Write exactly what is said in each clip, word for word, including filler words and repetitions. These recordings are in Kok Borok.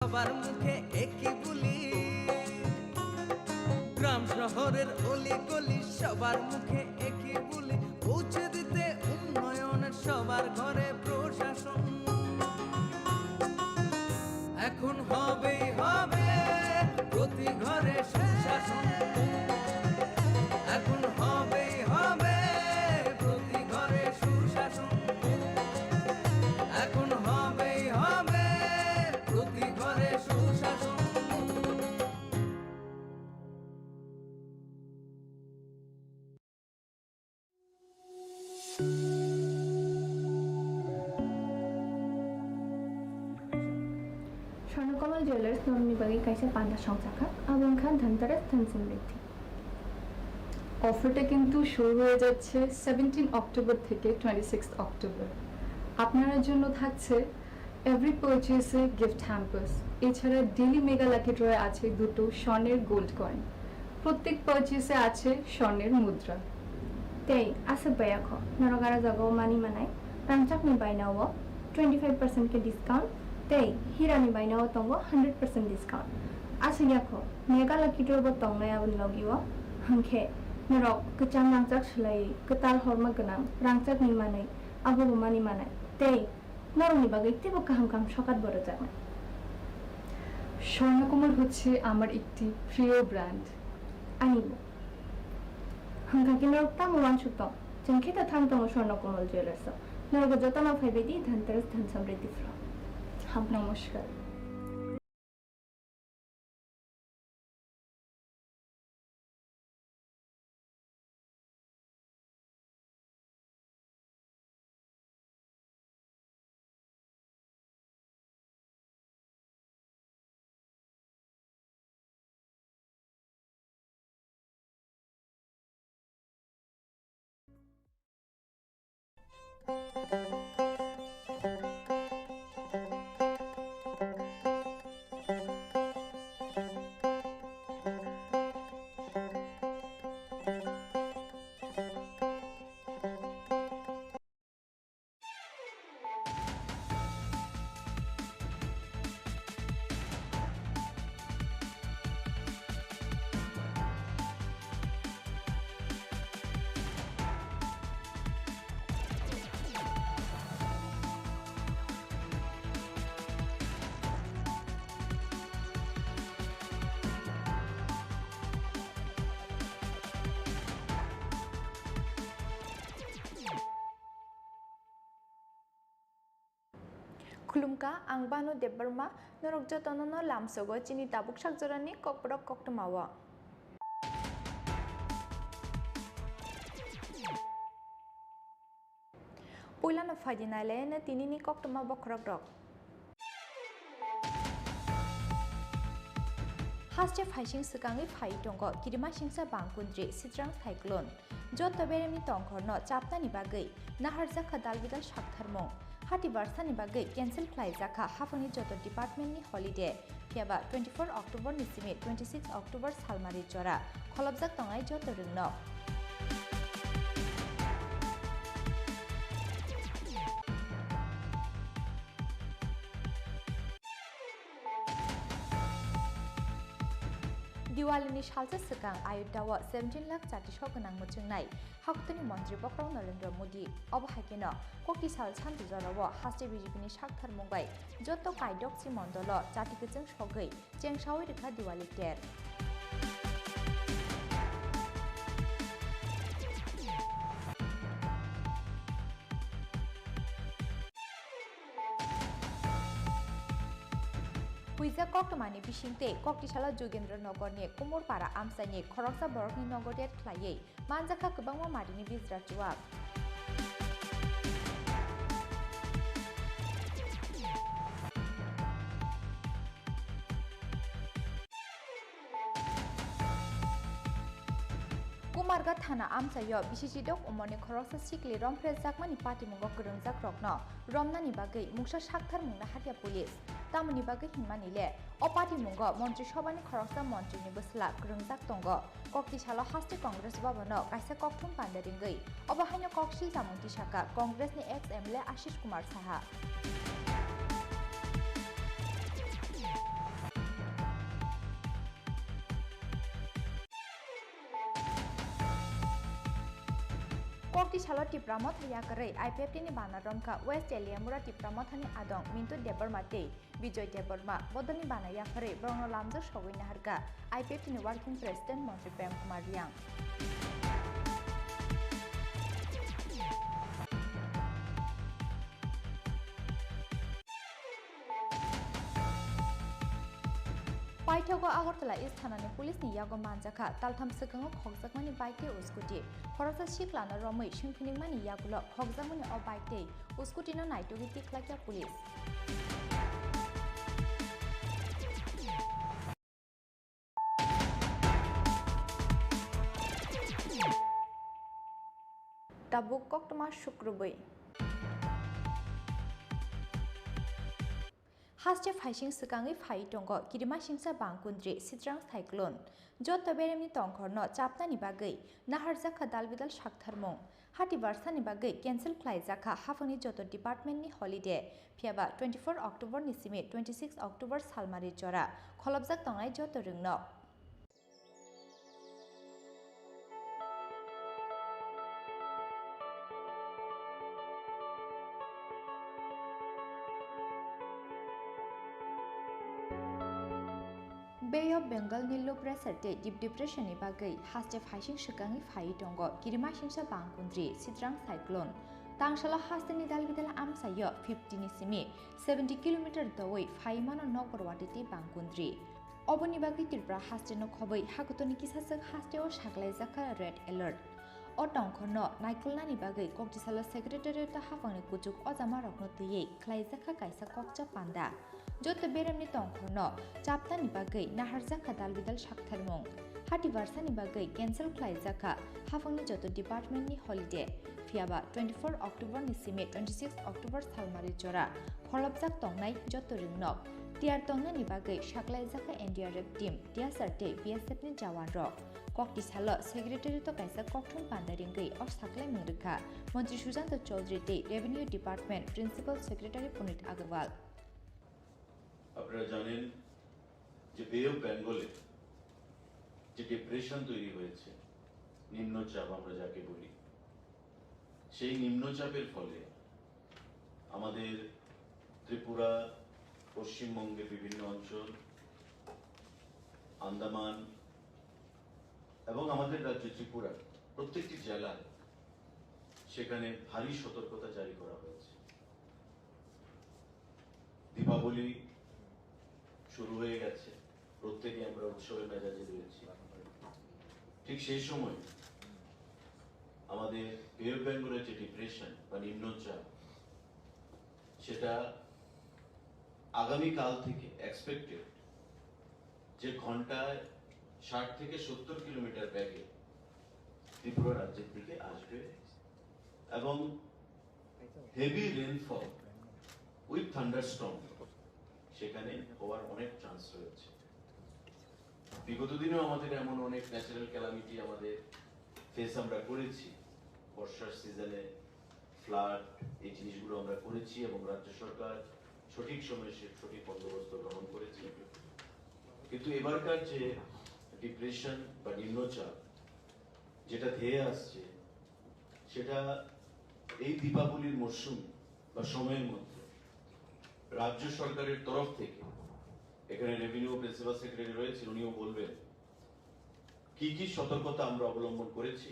সবার মুখে একই বুলি, গ্রাম শহরের অলি গলি, সবার মুখে একই বুলি, পৌঁছে দিতে উন্নয়নের সবার ঘরে প্রশাসন। এখন হবেই হবে প্রতি ঘরে সুশাসন। এখন হবেই হবে প্রতি ঘরে সুশাসন। এখন হবেই হবে প্রতি ঘরে সুশাসন। Swarnakomal Jewellers norokni bagwi kaisa panda songchakha, abo wngkha Dhanteras Dhan Samriddhi. অফারটা কিন্তু শুরু হয়ে যাচ্ছে সেভেন্টিন অক্টোবর থেকে টোয়েন্টি সিক্স অক্টোবর। আপনার জন্য থাকছে এভরি পারচেসে গিফট হ্যাম্পার্স, এছাড়া ডেইলি মেগা লাকি ড্রয়ে আছে দুটো স্বর্ণের গোল্ড কয়েন, প্রত্যেক পারচেসে আছে স্বর্ণের মুদ্রা। Tei aswk bai kho, norok aro jagao mani manai, rangchakni bainao twenty five percent khe discount, tei hirani bainao tongo hundred percent discount. Aswk ya kho, mega lucky draw bo tongnai aboni logio, hwnkhe norok kwcham rangchak swlaiwi kwtal horma gwnang rangchakni manwi abobo mani manai, tei norokni bagwi teibo kaham kaham sokat bo rwjaknai. Swarnakamal হচ্ছে আমার একটি প্রিয় brand. Anibo. Hwnkha khe norok tamo uansuk tong? Chwng khe ta thang tongo Swarnakomal Jewellers o. Norok jotono phaibai di Dhanteras Dhan Samriddhi Floor. Ham. নমস্কার। Khulumkha, ang Banu Debbarma, norok jotono no lamsogo chini tabuk sakjorani kokborok koktwmao. Puilano phaidi nailaino tinini koktwma bokhorokrok. Haste phaising swkangwi phai tongo kirimasingsa bangkundri Sitrang cyclone. Joto beremni tongkhorno chapnani bagwi naharjakha dalbidal saktharmung. Hati barsani bagwi cancel khlaijakha haphangni joto departmentni holiday. Phiyaba twenty four October ni simi twenty six October salmari jora kholopjak tongnai joto rwngnok. Diwalini salsa swkang Ayodhyao seventeen lakh chati sok gwnang mwchwngnai Hakutorni montri bokhorok Narendra Modi. Obo hai kheno kokti sal santi jorao haste B J P ni saktharmung bai joto kaidokchi mondolo chati kwchwng sogwi chengsaui rwkha Diwali ter. Huijak koktwmani bisingtwi koktisalo Jogendra Nogorni Kumurpara amchaini khoroksa borokni nogo raid khlaiwi manjakha kwbangma marini bijra chuwak. Kumarghat thana amchaio bisi chidok umorni khoroksa sikli romphrejakmani patimungo kwrwngjakrokno romnani bagwi mungsa saktharmungno hakya police. Tamoni bagwi hinmani le, o patimungo Montri Sobhani khoroksa montrini bwsla kwrwngjak tongo. Koktisalo haste Congress Bhavan-o kaisa kokthum panda ringwi obo haino kok silchamung tisaka Congress-ni ex M L A Ashish Kumar Saha. Kokti salo Tipra Motha yakarwi I P F T ni bana romkha West Teliamura Tipra Mothani adong Mintu Debbarma tei Bijoy Debbarma. Bodolni bana yakarwi borokno lamjak sogwi naharkha I P F T ni Working President Montri Prem Kumar Riang. Paithago Agartala East thanani police ni yago manjakha taltham swkango khokjakmani bike tei scooty. Khoroksa siklano romwi swngphiningmani yagulo khokjakmani o bike tei scooty no naitugwi tikhlaikha police. Tabuk koktwma sukrubwi. Haste phaising swkangwi phai tongo kirima singsa bangkundri Sitrang cyclone. Joto beremni tongkhorno chapnani bagwi naharjakha dalbidal saktharmung. Hati barsani bagwi cancel khlaijakha haphangni joto department ni holiday. Phiyaba twenty-four October ni simi twenty-six October salmari jora kholopjak tongnai joto rwngnok. Bay of Bengal ni low pressure tei deep depression ni bagwi haste phaising swkangwi phaiwi tongo kirima singsa bangkundri Sitrang cyclone. Tangsalo haste ni dalbidal amchaio fifty ni simi seventy kilometer dowi phai mano nokbar watwi tei bangkundri. Oboni bagwi Tripura haste no khobwi hakutoni kisaswk haste o saklaijak kha red alert. O tongkhorno naikolnani bagwi koktisalo secretariat o haphangni kuchuk ojamarokno twiwi khlaijakha kaisa kokcha panda. Joto beremni tongkhorno chaptani bagwi naharjakha dalbidal saktharmung. Hati barsani bagwi cancel khlaijakha haphangni joto department ni holiday. Phiyaba twenty-four October ni simi twenty-six October salmari jora kholopjak tongnai joto rwngnok. Tiyar tongnani bagwi saklaijakha N D R F team, D S R tei B S F ni jawan rok. Kokti salo secretary to kaisa kokthum panda ringwi o saklaimung rwkha Montri Sujanta Chaudhary tei Revenue Department Principal Secretary Punit Agarwal. আপনারা জানেন যে বে অফ বেঙ্গলে যে ডিপ্রেশন তৈরি হয়েছে, নিম্নচাপ আমরা যাকে বলি, সেই নিম্নচাপের ফলে আমাদের ত্রিপুরা, পশ্চিমবঙ্গের বিভিন্ন অঞ্চল, আন্দামান এবং আমাদের রাজ্য ত্রিপুরা প্রত্যেকটি জেলায় সেখানে ভারী সতর্কতা জারি করা হয়েছে। দীপাবলি শুরু হয়ে গেছে, প্রত্যেকে আমরা উৎসবের মেজাজে রয়েছি। ঠিক সেই সময় আমাদের বে অফ বেঙ্গলের যে ডিপ্রেশন বা নিম্নচাপ, সেটা আগামীকাল থেকে এক্সপেক্টেড যে ঘন্টায় ষাট থেকে সত্তর কিলোমিটার বেগে ত্রিপুরা রাজ্যের দিকে আসবে এবং হেভি রেইনফল উইথ থান্ডারস্টর্ম সেখানে হওয়ার অনেক চান্স রয়েছে। বিগত দিনেও আমাদের এমন অনেক ন্যাচারাল ক্যালামিটি আমাদের ফেস আমরা করেছি, বর্ষার সিজনে ফ্লাড, এই জিনিসগুলো আমরা করেছি এবং রাজ্য সরকার সঠিক সময়ে সে সঠিক বন্দোবস্ত গ্রহণ করেছে। কিন্তু এবারকার যে ডিপ্রেশন বা নিম্নচাপ যেটা ধেয়ে আসছে, সেটা এই দীপাবলির মরশুম বা সময়ের মধ্যে রাজ্য সরকারের তরফ থেকে, এখানে রেভিনিউ প্রিন্সিপাল সেক্রেটারি রয়েছেন, উনিও বলবেন কি কি সতর্কতা আমরা অবলম্বন করেছি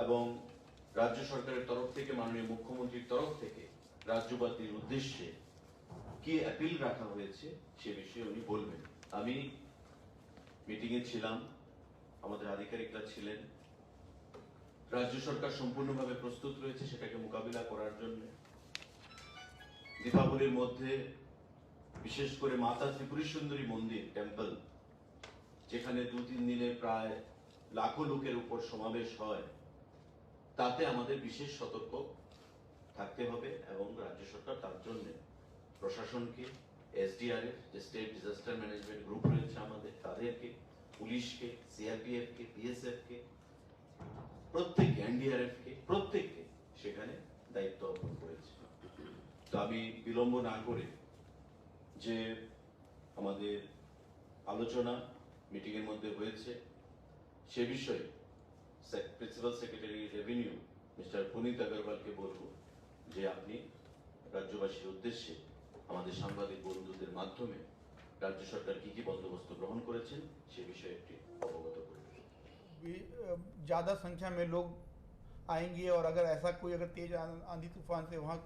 এবং রাজ্য সরকারের তরফ থেকে, মাননীয় মুখ্যমন্ত্রীর তরফ থেকে রাজ্যবাসীর উদ্দেশ্যে কি অ্যাপিল রাখা হয়েছে, সে বিষয়ে উনি বলবেন। আমি মিটিংয়ে ছিলাম, আমাদের আধিকারিকরা ছিলেন। রাজ্য সরকার সম্পূর্ণভাবে প্রস্তুত রয়েছে সেটাকে মোকাবিলা করার জন্য। দীপাবলির মধ্যে বিশেষ করে মাতা ত্রিপুরী সুন্দরী মন্দির, টেম্পল, যেখানে দু তিন দিনে প্রায় লাখো লোকের উপর সমাবেশ হয়, তাতে আমাদের বিশেষ সতর্ক থাকতে হবে এবং রাজ্য সরকার তার জন্য প্রশাসনকে, এসডিআরএফ, যে স্টেট ডিজাস্টার ম্যানেজমেন্ট গ্রুপ রয়েছে আমাদের, তাদেরকে, পুলিশকে, সিআরপিএফকে, বিএসএফকে, প্রত্যেককে, এনডিআরএফকে, প্রত্যেককে সেখানে দায়িত্ব অর্পণ করেছে। তো আমি বিলম্ব না করে যে আমাদের আলোচনা মিটিংয়ের মধ্যে হয়েছে, সে বিষয়ে সে-, principal secretary revenue mister Punit আগরওয়ালকে বলবো যে আপনি রাজ্যবাসীর উদ্দেশ্যে আমাদের সাংবাদিক বন্ধুদের মাধ্যমে রাজ্য সরকার কি কি বন্দোবস্ত গ্রহণ করেছেন সে বিষয়ে একটি অবগত করবেন। भी, अ, ज़्यादा संख्या में लोग आएंगे और अगर ऐसा कोई, अगर तेज आं-, आंधी तूफान से वहाँ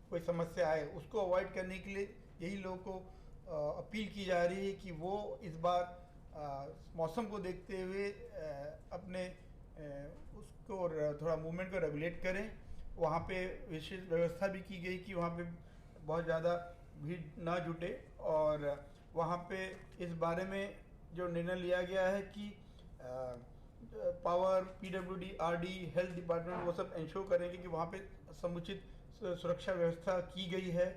कोई समस्या आए, उसको अवॉइड करने के लिए यही लोगों को, अ, अपील की जा रही है कि वो इस बार, अ, मौसम को देखते हुए, अ, अपने, अ, उसको र-, थोड़ा मूवमेंट को रेगुलेट करें। वहाँ पे विशेष व्यवस्था भी की गई कि वहाँ पे बहुत ज़्यादा भीड़ ना जुटे और वहाँ पे इस बारे में जो निर्णय लिया गया है कि, अ, power, PWD, RD, health department वो सब इंश्योर करेंगे कि वहाँ पे समुचित सु-, सुरक्षा व्यवस्था की गई है।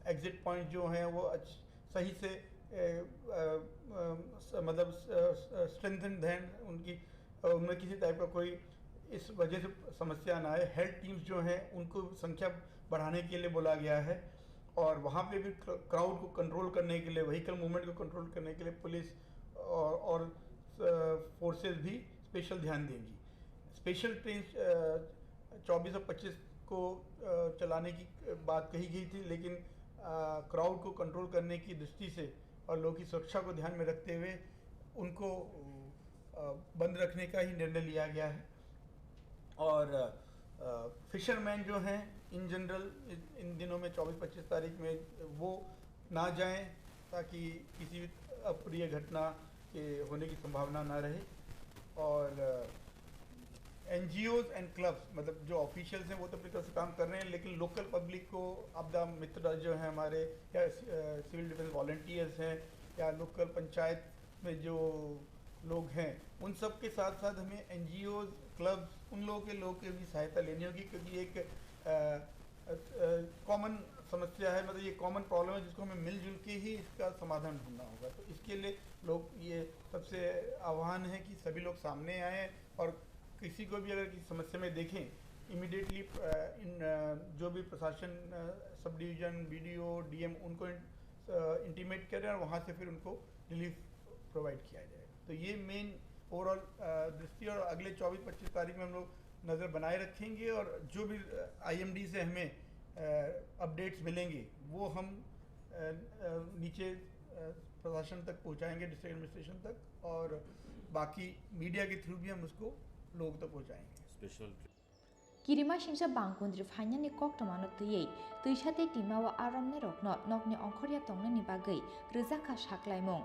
एग्जिट पॉइंट जो हैं वो अच्छ-, सही से, ए, अ, अ, स-, मतलब स-, स-, स्ट्रेंथेंड हैं उनकी, अ, उनमें किसी टाइप का कोई इस वजह से समस्या ना आए। हेल्थ टीम्स जो हैं उनको संख्या बढ़ाने के लिए बोला गया है और वहाँ पे भी क्र-, क्राउड को कंट्रोल करने के लिए, व्हीकल मूवमेंट को कंट्रोल करने के लिए पुलिस और, और, अ, फोर्सेस भी स्पेशल ध्यान देंगी। स्पेशल ट्रेन, अ, चौबीस और पच्चीस को, अ, चलाने की बात कही गई थी, लेकिन, अ, क्राउड को कंट्रोल करने की दृष्टि से और लोगों की सुरक्षा को ध्यान में रखते हुए उनको, अ, बंद रखने का ही निर्णय लिया गया है। और, अ, फिशरमैन जो हैं, इन जनरल, इन, इन दिनों में, चौबीस पच्चीस तारीख में, वो ना जाएं, ताकि किसी अप्रिय घटना के होने की संभावना ना रहे। और, अ, एनजीओज एंड क्लब्स, मतलब, जो ऑफिशियल्स हैं, वो तो अपनी तरफ से काम कर रहे हैं, लेकिन लोकल पब्लिक को, आपदा मित्र जो हैं हमारे, या, अ, सिविल डिफेंस वॉलंटियर्स हैं, या लोकल पंचायत में जो लोग हैं, उन सब के साथ साथ हमें एनजीओज, क्लब्स, उन लोगों के, लोगों की भी सहायता लेनी होगी, क्योंकि एक, अ, अ, अ, कॉमन समस्या है, मतलब, ये कॉमन प्रॉब्लम है, जिसको हमें मिलजुल के ही इसका समाधान ढूंढना होगा। तो इसके लिए लोग, ये सबसे आह्वान है कि सभी लोग सामने आएं और किसी को भी अगर किसी समस्या में देखें, इमीडिएटली, अ, इन, अ, जो भी प्रशासन, अ, सब डिवीजन, बीडीओ, डीएम, उनको इन-, अ, इंटीमेट करें और वहाँ से फिर उनको रिलीफ प्रोवाइड किया जाए। तो ये मेन ओवरऑल, अ, दृष्टि, और अगले चौबीस पच्चीस तारीख में हम लोग नज़र बनाए रखेंगे और जो भी, अ, आईएमडी से हमें, अ, अपडेट्स मिलेंगे, वो हम, अ, अ, नीचे, अ, प्रशासन तक पहुँचाएंगे, डिस्ट्रिक्ट एडमिनिस्ट्रेशन तक, और बाकी मीडिया के थ्रू भी हम उसको लोगों तक पहुँचाएंगे। Special Kirima singsa bangkundri phainani koktwmano twiwi twisa tei twimao aromnairokno nokni ongkhorya tongnani bagwi rwjakha saklaimung.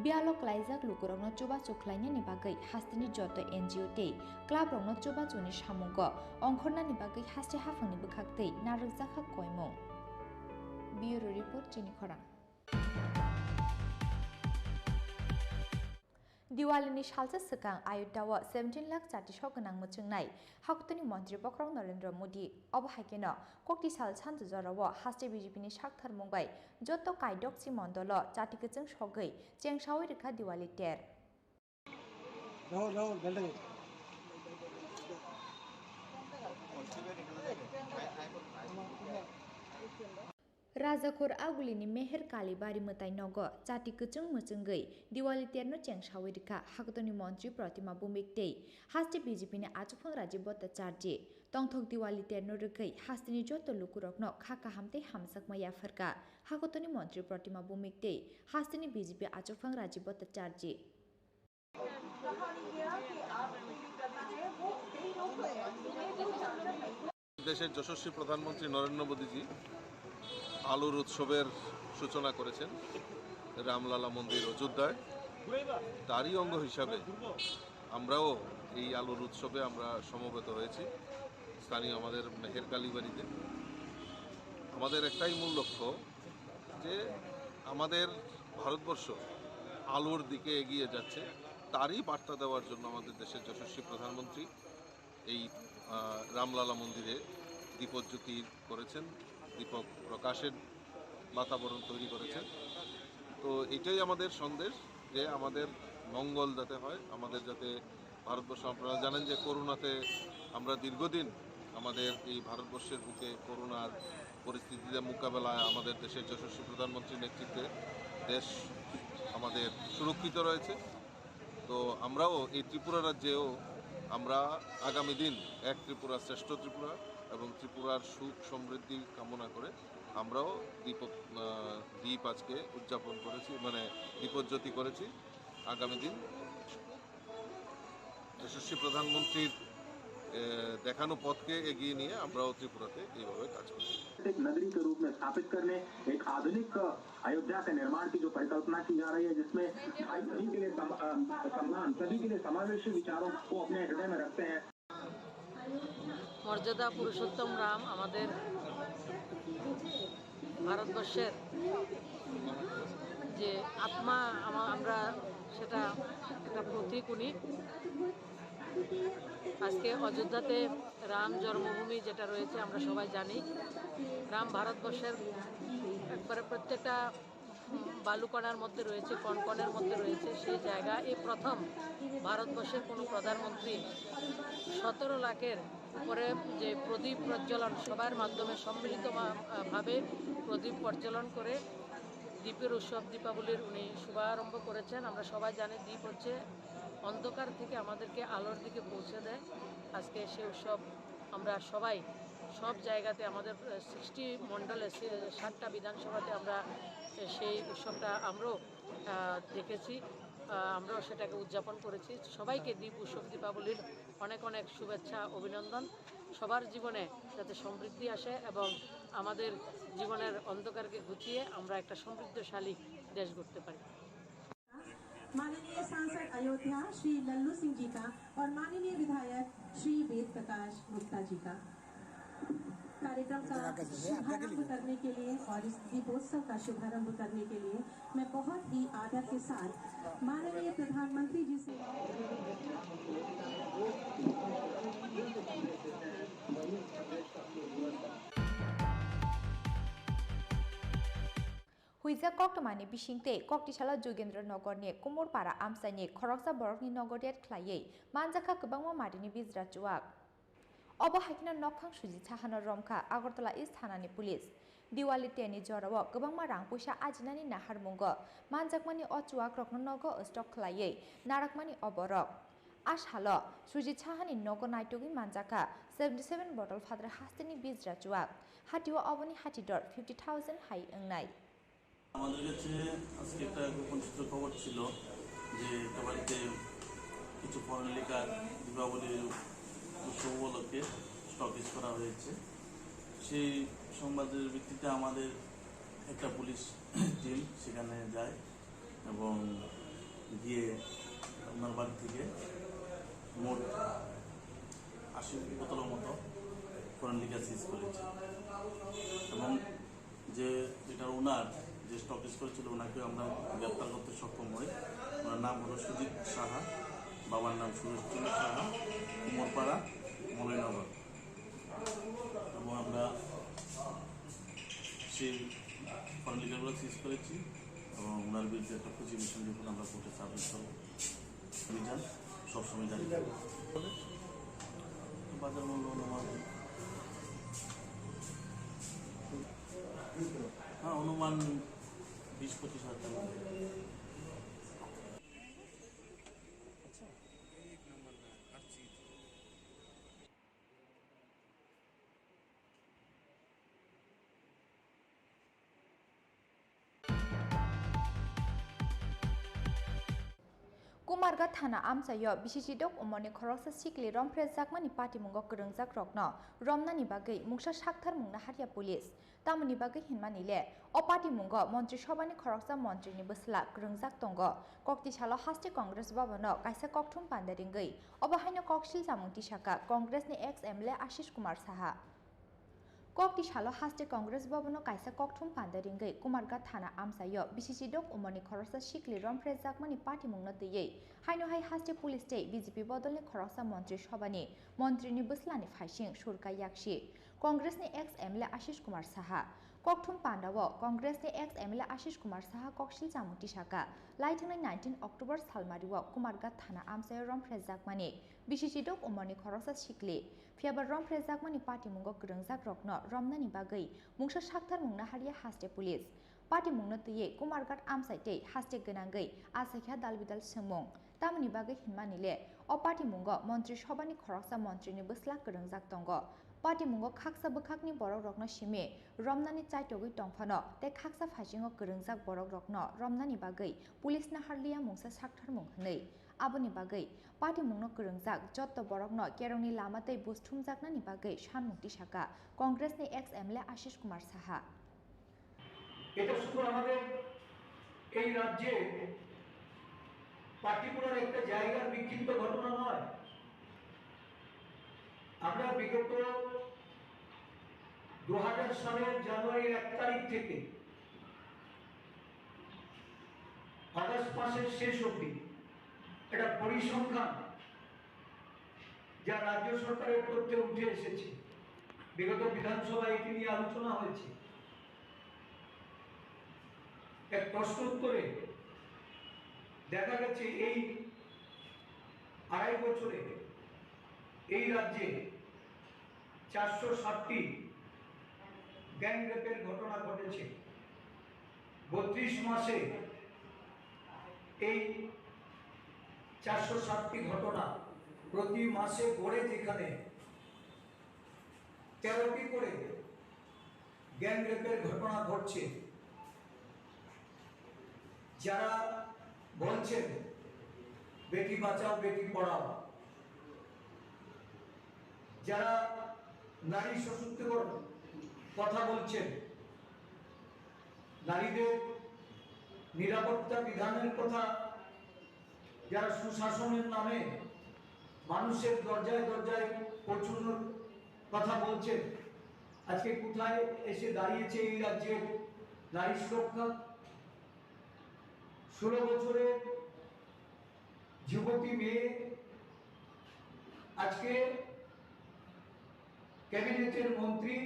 Biyalo klaijak lukurokno chubachu khlainani bagwi hasteni joto N G O tei clubrokno chubachuni samungo ongkhornani bagwi haste haphangni bwkhaktwi narwkjakha koimung. Bureau Report, Chini Khorang. Diwalini salsa swkang Ayodhya-o seventeen lakh chati sok gwnang mwchwngnai Hakutuni Montri Bokhorok Narendra Modi. Obo hai kheno kokti sal sanju jorao haste B J P ni saktharmung bai joto kaidokchi mondolo chati kwchwng sogwi chengsaui rwkha Diwali ter. Rahul, Rahul, bel rega. Rajakhor Agulini Meher Kalibari mwtai nogo chati kwchwng mwchwngwi Diwali terno chengsaui rwkha Hakutuni Montri Protima Bhumik tei haste B J P ni Achuphang Rajiv Bhattacharjee. Tongthok Diwali terno rwgwi hasteni joto lukurokno kha kaham tei hamjakma yapharkha Hakutuni Montri Protima Bhumik tei hasteni B J P Achuphang Rajiv Bhattacharjee. দেশের যশস্বী প্রধানমন্ত্রী নরেন্দ্র মোদীজি আলোর উৎসবের সূচনা করেছেন রামলালা মন্দির অযোধ্যায়। তারই অঙ্গ হিসাবে আমরাও এই আলোর উৎসবে আমরা সমবেত হয়েছি স্থানীয় আমাদের মেহের কালীবাড়িতে। আমাদের একটাই মূল লক্ষ্য যে আমাদের ভারতবর্ষ আলোর দিকে এগিয়ে যাচ্ছে, তারই বার্তা দেওয়ার জন্য আমাদের দেশের যশস্বী প্রধানমন্ত্রী এই, আহ, রামলালা মন্দিরে দীপজ্যোতি করেছেন, দীপক প্রকাশের বাতাবরণ তৈরি করেছেন। তো এটাই আমাদের সন্দেশ যে আমাদের মঙ্গল যাতে হয়, আমাদের যাতে ভারতবর্ষ, আপনারা জানেন যে করোনাতে আমরা দীর্ঘদিন আমাদের এই ভারতবর্ষের বুকে করোনার পরিস্থিতিতে মোকাবেলায় আমাদের দেশের যশস্বী প্রধানমন্ত্রীর নেতৃত্বে দেশ আমাদের সুরক্ষিত রয়েছে। তো আমরাও এই ত্রিপুরা রাজ্যেও আমরা আগামী দিন এক ত্রিপুরা, শ্রেষ্ঠ ত্রিপুরা এবং ত্রিপুরার সুখ সমৃদ্ধি কামনা করে আমরাও দীপ, আহ, দীপ আজকে উদযাপন করেছি, মানে দীপজ্যোতি করেছি। আগামী দিন যশস্বী প্রধানমন্ত্রীর, আহ, দেখানো পথকে এগিয়ে নিয়ে আমরাও ত্রিপুরাতে এইভাবে কাজ করব। एक नगरी के रूप में स्थापित करने, एक आधुनिक, अ, अयोध्या के निर्माण की जो परिकल्पना की जा रही है, जिसमें भाई सभी के लिए सम-, अ, सम्मान, सभी के लिए समावेशी विचारों को अपने हृदय में रखते हैं। মর্যাদা পুরুষোত্তম রাম আমাদের ভারতবর্ষের যে আত্মা, আমা-, আমরা সেটা একটা প্রতীক উনি। আজকে অযোধ্যাতে রাম জন্মভূমি যেটা রয়েছে আমরা সবাই জানি, রাম ভারতবর্ষের একবারে প্রত্যেকটা বালুকণার মধ্যে রয়েছে, কণকণের মধ্যে রয়েছে সেই জায়গা। এই প্রথম ভারতবর্ষের কোনো প্রধানমন্ত্রী সতেরো লাখের উপরে যে প্রদীপ প্রজ্বলন সভার মাধ্যমে সম্মিলিত মা-, ভাবে প্রদীপ প্রজ্বলন করে দীপের উৎসব দীপাবলির উনি শুভারম্ভ করেছেন। আমরা সবাই জানি দীপ হচ্ছে অন্ধকার থেকে আমাদেরকে আলোর দিকে পৌঁছে দেয়। আজকে সে উৎসব আমরা সবাই সব জায়গাতে আমাদের সিক্সটি মণ্ডলে সে-, সাতটা বিধানসভাতে আমরা সেই উৎসবটা আমরাও আহ, দেখেছি, আহ, আমরাও সেটাকে উদযাপন করেছি। সবাইকে দীপ উৎসব দীপাবলির অনেক অনেক শুভেচ্ছা, অভিনন্দন। সবার জীবনে যাতে সমৃদ্ধি আসে এবং আমাদের জীবনের অন্ধকারকে ঘুচিয়ে আমরা একটা সমৃদ্ধশালী দেশ গড়তে পারি। माननीय सांसद अयोध्या श्री लल्लू सिंह जी का और माननीय विधायक श्री वेद प्रकाश गुप्ता जी का कार्यक्रम का शुभारंभ करने के लिए और इस दीपोत्सव का शुभारंभ करने के लिए मैं बहुत ही आदर के साथ माननीय प्रधानमंत्री जी से Huijak koktwmani bising tei koktisalo Jogendra Nogorni Kumurpara amchaini khoroksa borokni nogo raid khlaiwi manjakha kwbangma marini bijra chuak. Obo hai kheno nokphang Sujit Sahano romkha Agartala East thanani police. Diwali teni jorao kwbangma rang puisa ajinani naharmungo manjakmani o chuakrokno nogo stock khlaiwi narakmani o borok. A salo Sujit Sahani nogo naitugwi manjakha seventy seven bottle phatar hasteni bijra chuak. Hatio oboni hati dor fifty thousand hai wngnai. আমাদের কাছে আজকে একটা গোপন সূত্র খবর ছিল যে একটা বাড়িতে কিছু ফরেন লিকার দীপাবলির উৎসব উপলক্ষে স্টকেজ করা হয়েছে। সেই সংবাদের ভিত্তিতে আমাদের একটা পুলিশ টিম সেখানে যায় এবং গিয়ে ওনার বাড়ি থেকে মোট আশি বোতলের মতো ফরেন লিকার সিজ করেছে এবং যে এটার ওনার যে স্টকেজ করেছিল ওনাকে আমরা গ্রেপ্তার করতে সক্ষম হই। ওনার নাম হলো সুজিত সাহা, বাবার নাম সুরেশচন্দ্র সাহা, কুমোরপাড়া, মলয়নগর। এবং আমরা সেই ফরেন লিকারগুলো সিজ করেছি এবং ওনার বিরুদ্ধে একটা প্রসিকিউশন রিপোর্ট আমরা কোর্টে সাবমিট করবো। অভিযান সবসময় জারি থাকবে। বাজার মূল্য অনুমান, হ্যাঁ, অনুমান বিশ পঁচিশ হাজার টাকা। Kumarghat thana amchaio bisi chidok umorni khoroksa sikli romphrejakmani patimungo kwrwngjakrokno romnani bagwi mungsa sakthar mungna harya police. Tamoni bagwi hinmani le, o patimungo Montri Sobhani khoroksa montrini bwsla kwrwngjak tongo. Kokti salo haste Congress Bhavan-o kaisa kokthum panda ringwi, obo haino koksil chamung tisaka Congress-ni ex M L A Ashish Kumar Saha. Kokti salo haste Congress Bhavan-o kaisa kokthum panda ringwi Kumarghat thana amchaio bisi chidok umorni khoroksa sikli romphrejakmani patimungno twiwi haino hai haste police tei B J P bodolni khoroksa montri Sobhani montrini bwslani phaising surka yaksi. Congress-ni ex M L A Ashish Kumar Saha. Kokthum pandao Congress-ni ex M L A Ashish Kumar Saha koksil chamung tisaka, laithwngnai nineteen October salmario Kumarghat thana amchaio romphrejakmani bisi chidok umorni khoroksa sikli. Phiyaba romphrejakmani patimungo kwrwngjakrokno romnani bagwi mungsa sakthar mungna harya haste police. Patimungno twiwi Kumarghat amchai tei haste gwnangwi achaikha dalbidal swngmung. Tamoni bagwi hinmani le, o patimungo Montri Sobhani khoroksa montrini bwsla kwrwngjak tongo. Patimungo khaksa bwkhakni borokrokno simi romnani chaitogwi tongphano tei khaksa phasingo kwrwngjak borokrokno romnani bagwi police naharliya mungsa sakthar mung hwnwi. Aboni bagwi patimungno kwrwngjak jotto borokno kerongni lama tei buj thumjaknani bagwi sanmung tisaka Congressni ex M L A Ashish Kumar Saha. এটা শুধু আমাদের এই রাজ্যে পার্টিকুলার একটা জায়গার বিক্ষিপ্ত ঘটনা নয়। আমরা বিগত দু হাজার সালের জানুয়ারির এক তারিখ থেকে আগস্ট মাসের শেষ অবধি একটা পরিসংখ্যান যা রাজ্য সরকারের তথ্যে উঠে এসেছে, বিগত বিধানসভায় এটি নিয়ে আলোচনা হয়েছে। এক প্রশ্ন উত্তরে দেখা গেছে এই আড়াই বছরে এই রাজ্যে চারশো ষাটটি গ্যাং রেপের ঘটনা ঘটেছে। বত্রিশ মাসে এই চারশো ষাটটি ঘটনা, প্রতি মাসে গড়ে যেখানে তেরোটি করে গ্যাং রেপের ঘটনা ঘটছে। যারা বলছেন বেটি বাঁচাও বেটি পড়াও, যারা নারী সশক্তিকরণ কথা বলছেন, নারীদের নিরাপত্তা বিধানের কথা, যারা সুশাসনের নামে মানুষের দরজায় দরজায় পৌঁছানোর কথা বলছেন, আজকে কোথায় এসে দাঁড়িয়েছে এই রাজ্যের নারী সুরক্ষা? ষোলো বছরের যুবতী মেয়ে আজকে ক্যাবিনেটের মন্ত্রী,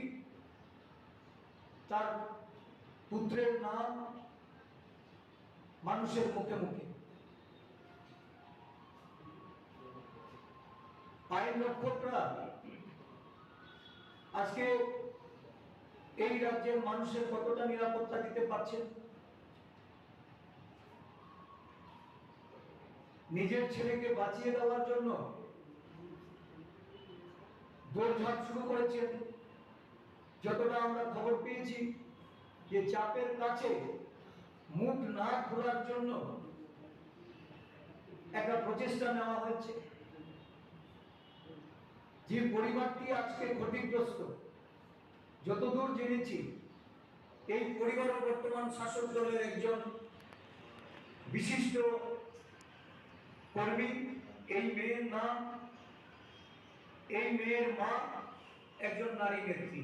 তার পুত্রের নাম মানুষের মুখে মুখে। আইন রক্ষকরা আজকে এই রাজ্যের মানুষের কতটা নিরাপত্তা দিতে পারছেন? নিজের ছেলেকে বাঁচিয়ে দেওয়ার জন্য দৌড়ঝাঁপ শুরু করেছেন। যতটা আমরা খবর পেয়েছি যে চাপের কাছে মুখ না খোলার জন্য একটা প্রচেষ্টা নেওয়া হয়েছে। যে পরিবারটি আজকে ক্ষতিগ্রস্ত, যতদূর জেনেছি এই পরিবারও বর্তমান শাসক দলের একজন বিশিষ্ট কর্মী। এই মেয়ের নাম, এই মেয়ের মা একজন নারী নেত্রী।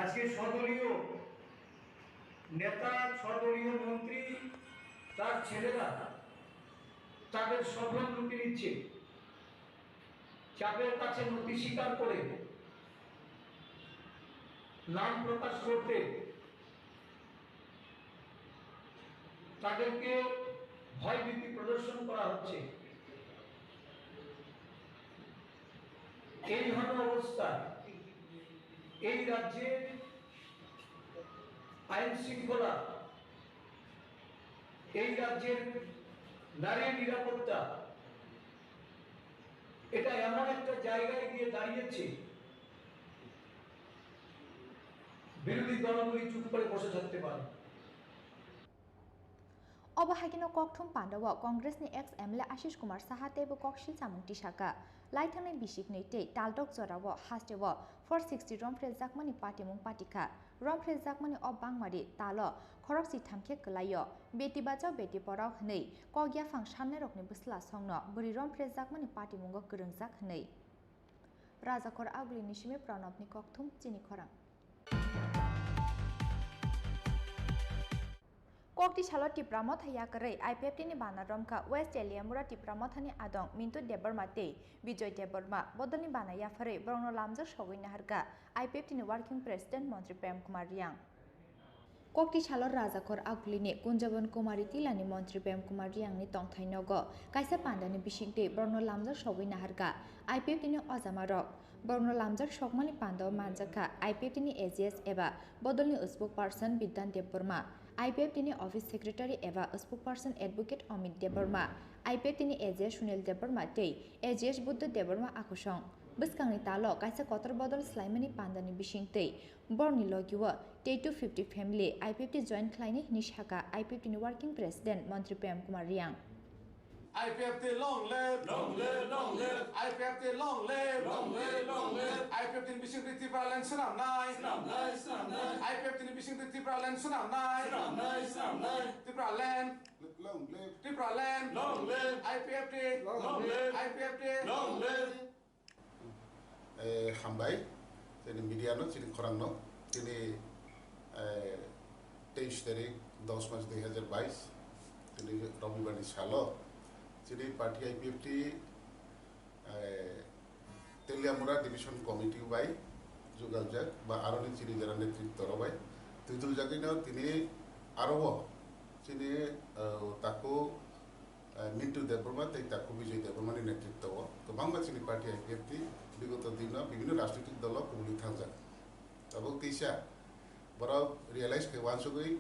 আজকে স্বদলীয় নেতা, স্বদলীয় মন্ত্রী, তার ছেলেরা তাদের সফল লুটে নিচ্ছে। চাপের কাছে নতি স্বীকার করে নাম প্রকাশ করতে তাদেরকে ভয়ভীতি প্রদর্শন করা হচ্ছে। এই ধরনের অবস্থা এই রাজ্যের আইন শৃঙ্খলা, এই রাজ্যের নারী নিরাপত্তা, এটা এমন একটা জায়গায় গিয়ে দাঁড়িয়েছে, বিরোধী দলগুলি চুপ করে বসে থাকতে পারে। Obo hai kheno kokthum pandao Congressni ex M L A Ashish Kumar Saha teibo koksil chamung tisaka. Laithangnai bisiknwi tei taldok jorao hasteo four sixty romphrejakmani patimung patikha. Romphrejakmani o bangmari talo khorok chitham khe kwlaio. Beti bachao beti porao hwnwi kok yaphang sannairokni bwsla songno bwrwi romphrejakmani patimungo kwrwngjak hwnwi. Rajakhor Agulini simi Pranobni kokthum chini khorang. Kokti salo Tipra Motha yakarwi I P F T ni bana romkha West Teliamura Tipra Mothani adong Mintu Debbarma tei Bijoy Debbarma bodolni bana yapharwi borokno lamjak sogwi naharkha I P F T ni Working President Montri Prem Kumar Riang. Kokti salo Rajakhor Agulini Kunjabon Kumari Tilani Montri Prem Kumar Riangni tongthai nogo kaisa pandani bisingtwi borokno lamjak sogwi naharkha I P F T ni ojamarok. Borokno lamjak sokmani pandao manjakha I P F T ni A G S eba bodolni spokesperson Bidhan Debbarma. I P F T ni Office Secretary eba Spokesperson Advocate Amit Debbarma, I P F T ni A G S Sunil Debbarma tei A G S Buddha Debbarma akhosong bwskangni talo kaisa kotor bodol swlaimani pandani bisingtwi borokni logio tei two fifty family I P F T join khlainai hwnwi sakha I P F T ni Working President Montri Prem Kumar Reang. I P F T long live! Long live, long live! I P F T long live! Long live, long live! I P F T ni bisingtwi Tipraland swnamnai! Swnamnai, swnamnai! I P F T ni bisingtwi Tipraland swnamnai! Swnamnai, swnamnai! Tipraland! Long live! Tipraland! Long live! I P F T! Long live! I P F T! Long live! Eh, hambai, chini media no, chini khorang no, chini, eh, teis tarik, dos mas dui hajar bais, chini Robibar ni salo, chini party I P F T, eh, Teliamura Division Committee bai jugaljak ba aroni chini jera netritto rok bai twiduljagwi no tini aro o chini, eh, taku eh, Mintu Debbarma tei Taku Bijoy Debbarmani netritwo kwbangma chini party I P F T bigoto dino bibhinno rajnitik dolo kubuli thangjak. Tabuk teisa borok realize khe uansugwi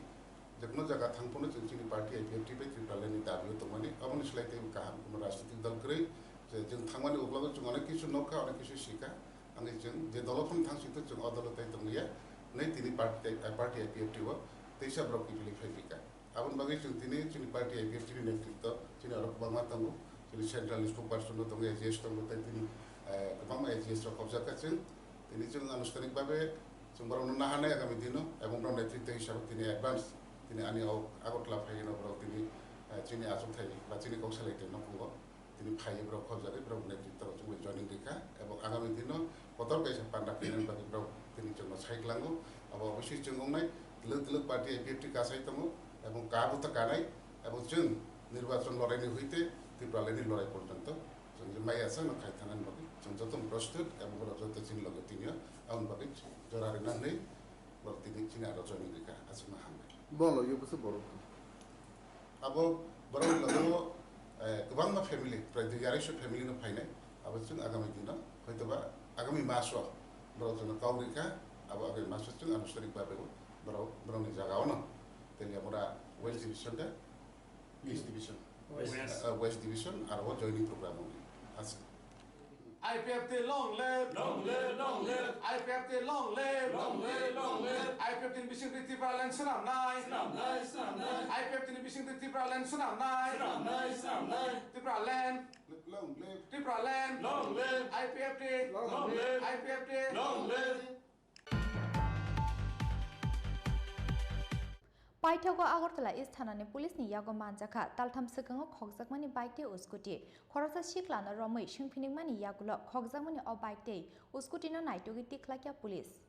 jekono jaga thang phano chwng chini party I P F T bai Tipralandni dabio tongmani, aboni slai teibo kaham kuno rajnitik dol kwrwi je chwng thangmani uklogo chwng onek kisu nukha, onek kisu sikha. Ani chwng je dolo phano thang sito chwng o dolo tai tongya, nei tini party, party I P F T o teisa borok kiphilwi phai phika. Aboni bagwi chwng tini chini party I P F T ni netritwo chini oro kwbangma tongo, chini central ni spokesperson bo tongo, A G S tongo, tei tini, eh, kwbangma A G S rok khobjak kha chwng. Tini chwng anushtanik babe chwng borokno naharnai agami dino, ebong borok netritwo hisabe tini advance tini ani o Agartala phaino borok tini, eh, chini achukthai ba chini kok salai tongno phungo. Tini phaiwi borok khobjagwi borok netritwo rok chwngno joining rikha, ebong agami dino kotor kaisa panda khainani bagwi borok tini chwngno sai kwlango. Abo oboswi chwng wngnai, twlwk twlwk party I P F T kasai tongo, ebong ka bo ta kanai, ebong chwng nirbachon loraini huite Tipralandni lorai porjonto chwng je maya chwngno khai thanani bagwi chwng jotono prostut, ebong borok joto chini loge tinio aboni bagwi jora rwna hwnwi borok tini chini aro joining rikha, aswkno hambai. Bo logi bwswk borok? Abo borokni logo, eh, kwbangma family, prai dui arai so family no phainai. Abo chwng agami dino, hoitoba agami maso borok jono kau rikha, abo agami maso chwng anushtanik babe bo borok, borokni jaga ono Teliamura West Division de, East Division, West. Eh, West Division aro joining program wngwi aswk. I P F T long live! Long live, long live! I P F T long live! Long live, long live! I P F T ni bisingtwi Tipraland swnamnai! Swnamnai, swnamnai! I P F T ni bisingtwi Tipraland swnamnai! Swnamnai, swnamnai! Tipraland! Long live! Tipraland! Long live! I P F T! Long live! I P F T! Long live! Paithago Agartala East Thanani Police ni yago manjakha taltham swkango khokjakmani bike tei scooty. Khoroksa siklano romwi swngphinigmani yagulo khokjakmani o bike tei scooty no naitugwi tikhlakya police.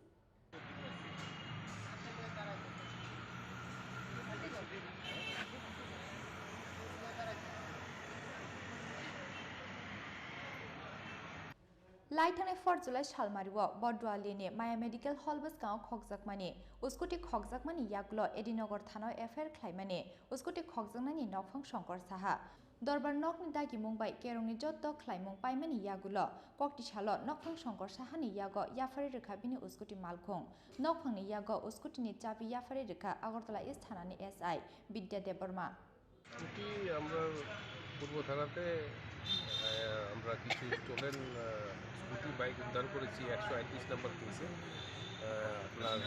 Lai thangnai four July salmario Bordualini Maya Medical Hall bwskango khokjakmani scooty khokjakmani yagulo Edinagar thanao F I R khlaimani scooty khokjaknani nokphang Shankar Saha. Dorbar nokni dagimung bai kerongni jotto khlaimung paimani yagulo koktisalo nokphang Shankar Sahani yago yaphari rwkha bini scooty malkhung. Nokphangni yago scooty ni chabi yaphari rwkha Agartala East thanani S I Bidya Debbarma. Scooty আমরা পূর্ব থানাতে, আহ, আমরা কিছু স্টোলেন, আহ, scooty bike উদ্ধার করেছি একশো আটত্রিশ নম্বর কেসে। আহ, আপনার,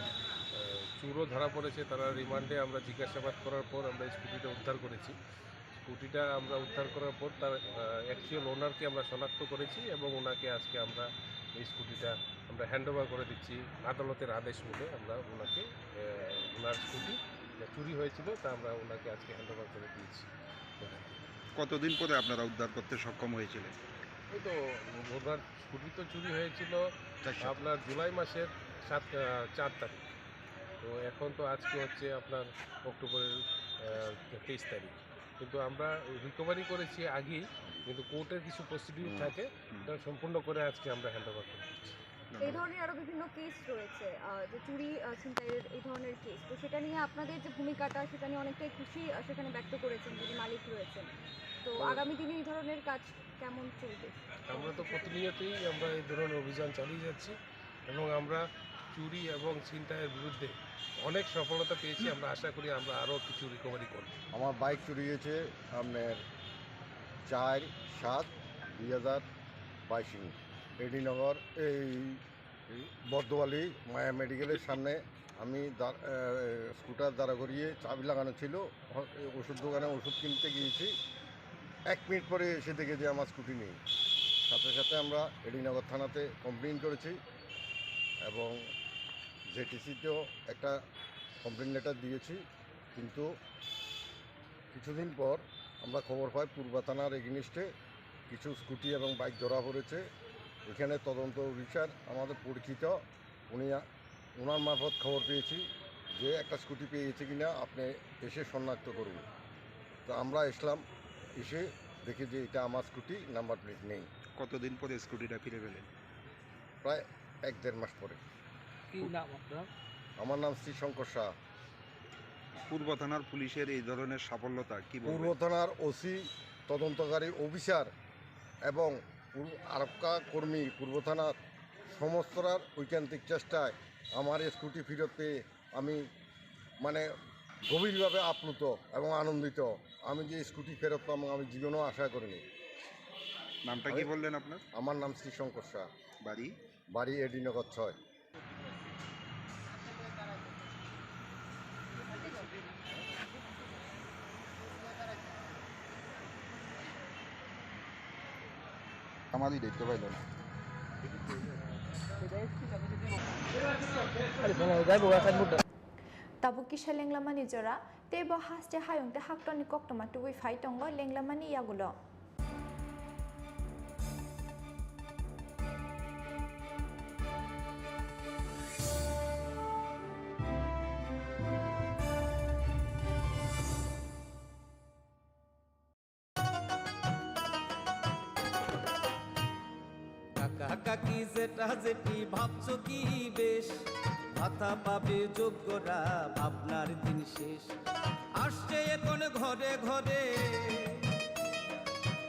আহ, চুরও ধরা পড়েছে, তারা রিমান্ডে আমরা জিজ্ঞাসাবাদ করার পর আমরা এই স্কুটিটা উদ্ধার করেছি। স্কুটিটা আমরা উদ্ধার করার পর তার, আহ, অ্যাকচুয়াল ওনারকে আমরা শনাক্ত করেছি এবং ওনাকে আজকে আমরা এই স্কুটিটা আমরা হ্যান্ড ওভার করে দিচ্ছি। আদালতের আদেশ মতো আমরা ওনাকে, আহ, ওনার স্কুটি যা চুরি হয়েছিল তা আমরা ওনাকে আজকে হ্যান্ড ওভার করে দিয়েছি। কতদিন পরে আপনারা উদ্ধার করতে সক্ষম হয়েছিলেন? এই তো বুধবার স্কুটি তো চুরি হয়েছিল চার সাত। আপনার জুলাই মাসের সাত, আহ, চার তারিখ। তো এখন তো আজকে হচ্ছে আপনার অক্টোবরের, আহ, তেইশ তারিখ। কিন্তু আমরা রিকভারি করেছি আগেই, কিন্তু কোর্টের কিছু প্রসিডিউর হুম। থাকে, হুম। এটা সম্পূর্ণ করে আজকে আমরা হ্যান্ড ওভার করে দিচ্ছি। এই ধরনের আরো বিভিন্ন কেস রয়েছে, আহ, যে চুরি, আহ, ছিনতাইয়ের এই ধরনের কেস। তো সেটা নিয়ে আপনাদের যে ভূমিকাটা, সেটা নিয়ে অনেকটাই খুশি, আহ, সেখানে ব্যক্ত করেছেন যিনি মালিক রয়েছেন। তো তো আগামী দিনে এই ধরনের কাজ কেমন চলবে? আমরা তো প্রতিনিয়তই আমরা এই ধরনের অভিযান চালিয়ে যাচ্ছি এবং আমরা চুরি এবং ছিনতাইয়ের বিরুদ্ধে অনেক সফলতা পেয়েছি। আমরা আশা করি আমরা আরও কিছু রিকভারি করব। আমার বাইক চুরি হয়েছে আপনার চার সাত দুই হাজার বাইশ, এডিনগর, এই বর্দোয়ালি মায়া মেডিকেলের সামনে। আমি দা-, এ, স্কুটার দাঁড়া করিয়ে চাবি লাগানো ছিল, হ-, ওষুধ দোকানে ওষুধ কিনতে গিয়েছি। এক মিনিট পরে এসে দেখে যে আমার স্কুটি নেই। সাথে সাথে আমরা এডিনগর থানাতে কমপ্লেন করেছি এবং জেটিসিতেও একটা কমপ্লেন লেটার দিয়েছি। কিন্তু কিছুদিন পর আমরা খবর পাই পূর্বা থানার এগেইনস্টে কিছু স্কুটি এবং বাইক ধরা পড়েছে। এখানে তদন্ত অফিসার আমাদের পরিচিত, উনি, ওনার মারফত খবর পেয়েছি যে একটা স্কুটি পেয়ে গেছে কিনা, আপনি এসে শনাক্ত করুন। তো আমরা এসলাম, এসে দেখি যে এটা আমার স্কুটি, নাম্বার প্লেট নেই। কতদিন পরে স্কুটিটা ফিরে পেলেন? প্রায় এক দেড় মাস পরে। কি নাম আপনার? আমার নাম শ্রীশঙ্কর শাহ। পূর্ব থানার পুলিশের এই ধরনের সাফল্যতা কি বলবেন? পূর্ব থানার ওসি, তদন্তকারী অফিসার এবং পূর্ব আরক্ষা কর্মী, পূর্ব থানার সমস্তরার ঐকান্তিক চেষ্টায় আমার এই স্কুটি ফিরত পেয়ে আমি, মানে, গভীরভাবে আপ্লুত এবং আনন্দিত। আমি যে স্কুটি ফেরত পাবো, আমি জীবনেও আশা করিনি। নামটা কি আমি বললেন আপনার? আমার নাম শ্রীশঙ্কর শাহ। বাড়ি? বাড়ি এডিনগর ছয়। আমারই দেখতে পাইল না। Tabuk kisa lenglamani jora, teibo haste hayung tei haktorni koktwma tubui phai tongo lenglamani yagulo. কাকা কাকি জেঠা জেঠি ভাবছো কি বেশ, ভাতা পাবে যোগ্যরা, ভাবনার দিন শেষ। আসছে এখন ঘরে ঘরে,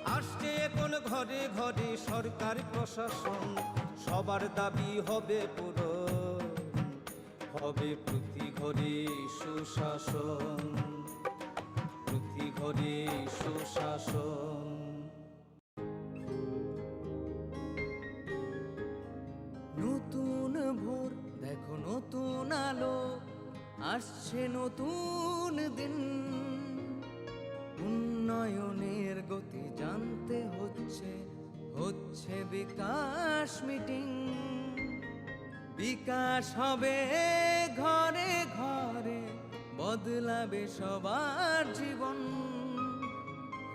আসছে এখন ঘরে ঘরে সরকার প্রশাসন, সবার দাবি হবে পূরণ। হবে প্রতি ঘরে সুশাসন, প্রতি ঘরে সুশাসন। নতুন ভোর, দেখো নতুন আলো, আসছে নতুন দিন। উন্নয়নের গতি জানতে হচ্ছে, হচ্ছে বিকাশ মিটিং। বিকাশ হবে ঘরে ঘরে, বদলাবে সবার জীবন।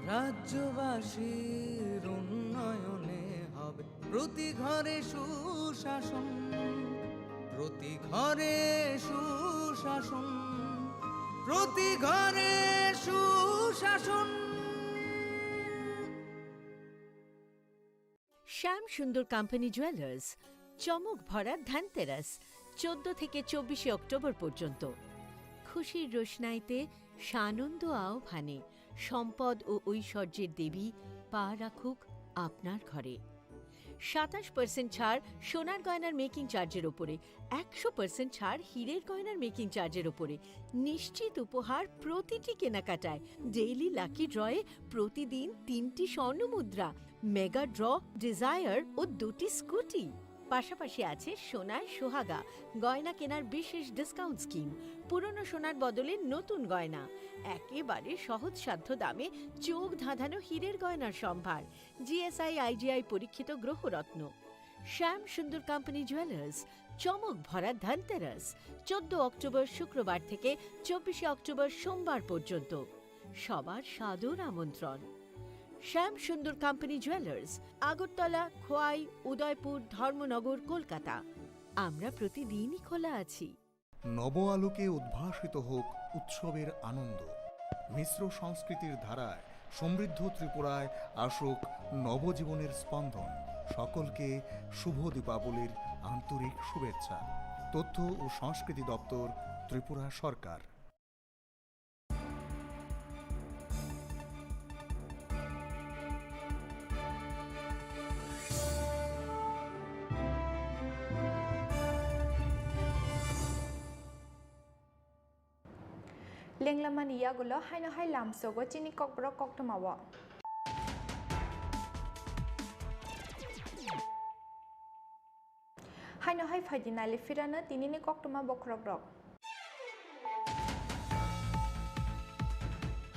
রাজ্যবাসীর উন্নয়নে হবে প্রতি ঘরে সুশাসন, প্রতি ঘরে সুশাসন, প্রতি ঘরে সুশাসন। শ্যাম সুন্দর কোম্পানি জুয়েলার্স, চমক ভরা ধনতেরাস, চোদ্দ থেকে চব্বিশে অক্টোবর পর্যন্ত। খুশির রোশনাইতে, সানন্দ আহ্বানে, সম্পদ ও ঐশ্বর্যের দেবী পা রাখুক আপনার ঘরে। সাতাশ পার্সেন্ট ছাড় সোনার গয়নার মেকিং চার্জের ওপরে, একশো পার্সেন্ট ছাড় হীরের গয়নার মেকিং চার্জের ওপরে। নিশ্চিত উপহার প্রতিটি কেনাকাটায়। ডেইলি লাকি ড্রয়ে প্রতিদিন তিনটি স্বর্ণ মুদ্রা, মেগা ড্র, ডিজায়ার ও দুটি স্কুটি। পাশাপাশি আছে সোনায় সোহাগা, গয়না কেনার বিশেষ ডিসকাউন্ট স্কিম, পুরনো সোনার বদলে নতুন গয়না, একেবারে সহজসাধ্য দামে চোখ ধাঁধানো হীরের গয়নার সম্ভার। জিএসআই আইজিআই পরীক্ষিত গ্রহরত্ন। শ্যাম সুন্দর কোম্পানি জুয়েলার্স, চমক ভরা ধনতেরাস, চোদ্দ অক্টোবর শুক্রবার থেকে চব্বিশে অক্টোবর সোমবার পর্যন্ত। সবার সাদর আমন্ত্রণ। শ্যাম সুন্দর কোম্পানি জুয়েলার্স, আগরতলা, খোয়াই, উদয়পুর, ধর্মনগর, কলকাতা। আমরা প্রতিদিনই খোলা আছি। নব আলোকে উদ্ভাসিত হোক উৎসবের আনন্দ। মিশ্র সংস্কৃতির ধারায় সমৃদ্ধ ত্রিপুরায় আসুক নবজীবনের স্পন্দন। সকলকে শুভ দীপাবলির আন্তরিক শুভেচ্ছা। তথ্য ও সংস্কৃতি দপ্তর, ত্রিপুরা সরকার। Tenglamani yagulo haino hai lamsogo chini kokborok koktwmao. Haino hai phaidi nailifirano tinini koktwma bokhorokrok.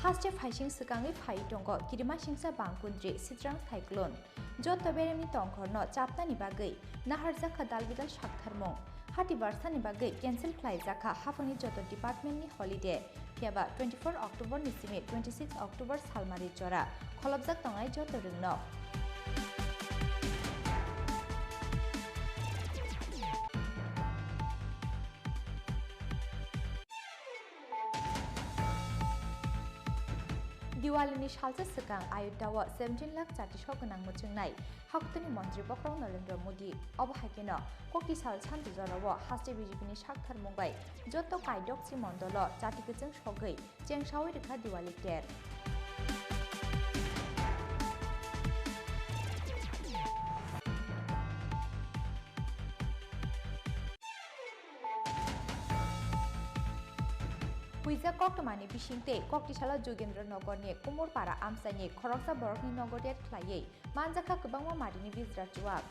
Haste phaising swkangwi phai tongo Kirimasingcha Bangkundri Sitrang Cyclone. Joto beremni tongkhorno chapnani bagwi naharjakha dalbidal saktharmung. Hati barsani bagwi cancel khlaijakha haphangni joto departmentni holiday. Phiyaba twenty-four October ni simi twenty-six October salmari jora kholopjak tongnai joto rwngnok. Diwali ni salsa swkang Ayodhya o seventeen lakh chati sok gwnang muchungnai. Hakutuni montri bokhorok Narendra Modi. Obo hai kheno kokti sal santu jorao haste B J P ni saktharmung bai joto kaidokchi mondolo chati kwchwng sogwi chengsaui rwkha Diwali ter. Huijak koktwmani bisingtwi koktisalo Jogendra Nogorni Kumurpara amchaini khoroksa borokni nogo raid khlaiwi manjakha kwbangma marini bijra chuwak.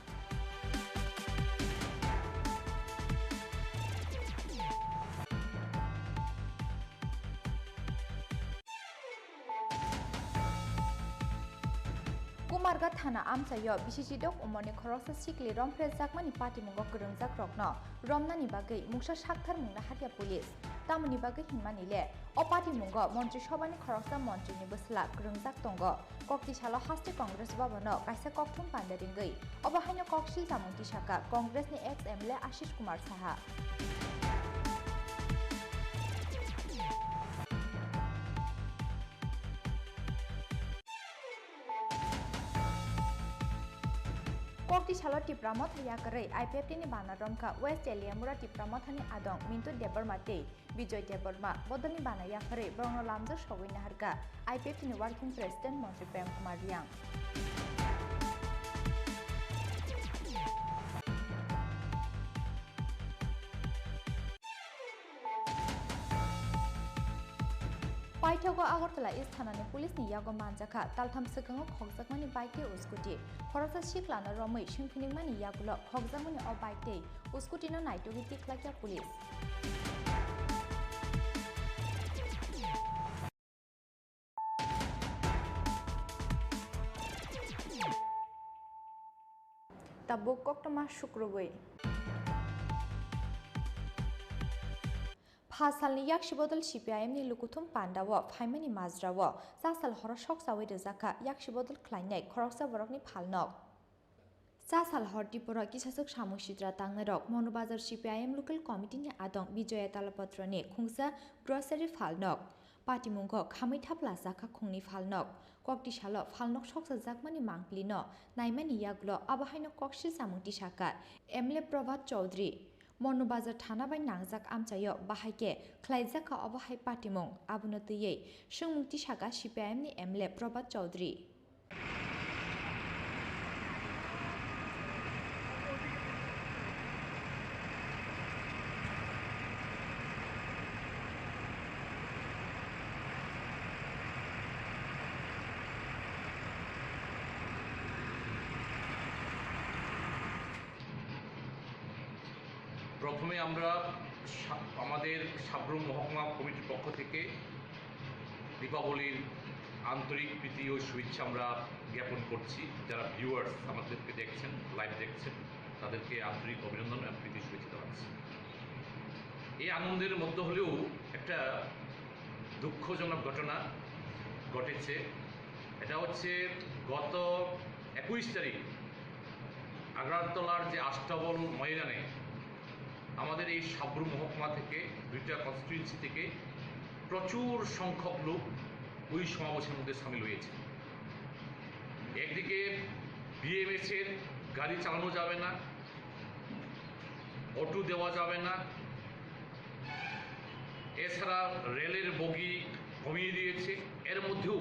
Kumarghat thana amchaio bisi chidok umorni khoroksa sikli romphrejakmani patimungo kwrwngjakrokno romnani bagwi mungsa saktharmung naharya police. Tamoni bagwi hinmani le, o patimungo Montri Sobhani khoroksa montrini bwsla kwrwngjak tongo. Kokti salo haste Congress Bhavan-o kaisa kokthum panda ringwi obo haino kok siljamung tisaka Congress-ni ex M L A Ashish Kumar Saha. Kokti salo Tipra Motha yakarwi I P F T ni bana romkha West Teliamura Tipra Motha ni adong Mintu Debbarma tei Bijoy Debbarma bodolni bana yakarwi borokno lamjak sogwi naharkha I P F T ni Working President Montri Prem Kumar Reang. Paithago Agartala East thanani police ni yago manjakha taltham swkango khokjakmani bike tei scooty. Khoroksa siklano romwi swngphiningmani yagulo khokjakmani o bike tei scooty no naitugwi tikhlakya police. Tabuk koktwma sukrubwi. Pha salni yaksi bodol C P I M ni lukuthum pandao phaimani majrao chasal horo sok chawi rwjakha yaksi bodol khlainai khoroksa borokni phalnok. Chasal hor Tripura kisaswk samung sitra tangnairok Monobajar C P I M local committee ni adong Bijoya Talapatrani khungsa grocery phalnok. Patimungo khamwi thapla chakha khungni phalnok. Kokti salo phalnok soksajakmani mangpilino naimani yagulo abo haino kok siljamung tisaka M L A Prabhat Chaudhary. Monobajar thana bai nangjak amchaio bahai khe khlaijakha obo hai patimung. Abono twiwi swngmung tisaka C P I M ni M L A Prabhat Chaudhary. প্রথমে আমরা সা-, আমাদের সাব্রুম মহকুমা কমিটির পক্ষ থেকে দীপাবলির আন্তরিক প্রীতি ও শুভেচ্ছা আমরা জ্ঞাপন করছি। যারা ভিউয়ার্স আমাদেরকে দেখছেন, লাইভ দেখছেন, তাদেরকে আন্তরিক অভিনন্দন এবং প্রীতি শুভেচ্ছা জানাচ্ছি। এই আনন্দের মধ্য হলেও একটা দুঃখজনক ঘটনা ঘটেছে। এটা হচ্ছে গত একুশ তারিখ আগ্রারতলার যে আস্তাবল ময়দানে আমাদের এই সাব্রুম মহকুমা থেকে, দুইটা কনস্টিটিউয়েন্সি থেকে প্রচুর সংখ্যক লোক ওই সমাবেশের মধ্যে সামিল হয়েছে। একদিকে বিএমএস এর গাড়ি চালানো যাবে না, অটো দেওয়া যাবে না, এছাড়া রেলের বগি কমিয়ে দিয়েছে। এর মধ্যেও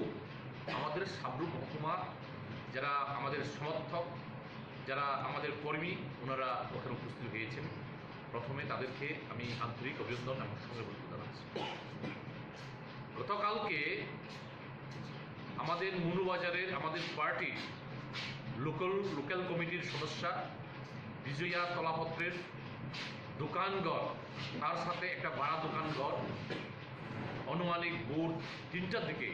আমাদের সাব্রুম মহকুমা যারা আমাদের সমর্থক, যারা আমাদের কর্মী, ওনারা ওখানে উপস্থিত হয়েছেন। প্রথমে তাদেরকে আমি আন্তরিক অভিনন্দন এবং সাদর জানাচ্ছি। গতকালকে আমাদের মনুবাজারের আমাদের পার্টির লোকাল লোকাল কমিটির সদস্যা বিজয়া তলাপত্রের দোকানঘর, তার সাথে একটা ভাড়া দোকানঘর আনুমানিক ভোর তিনটার দিকে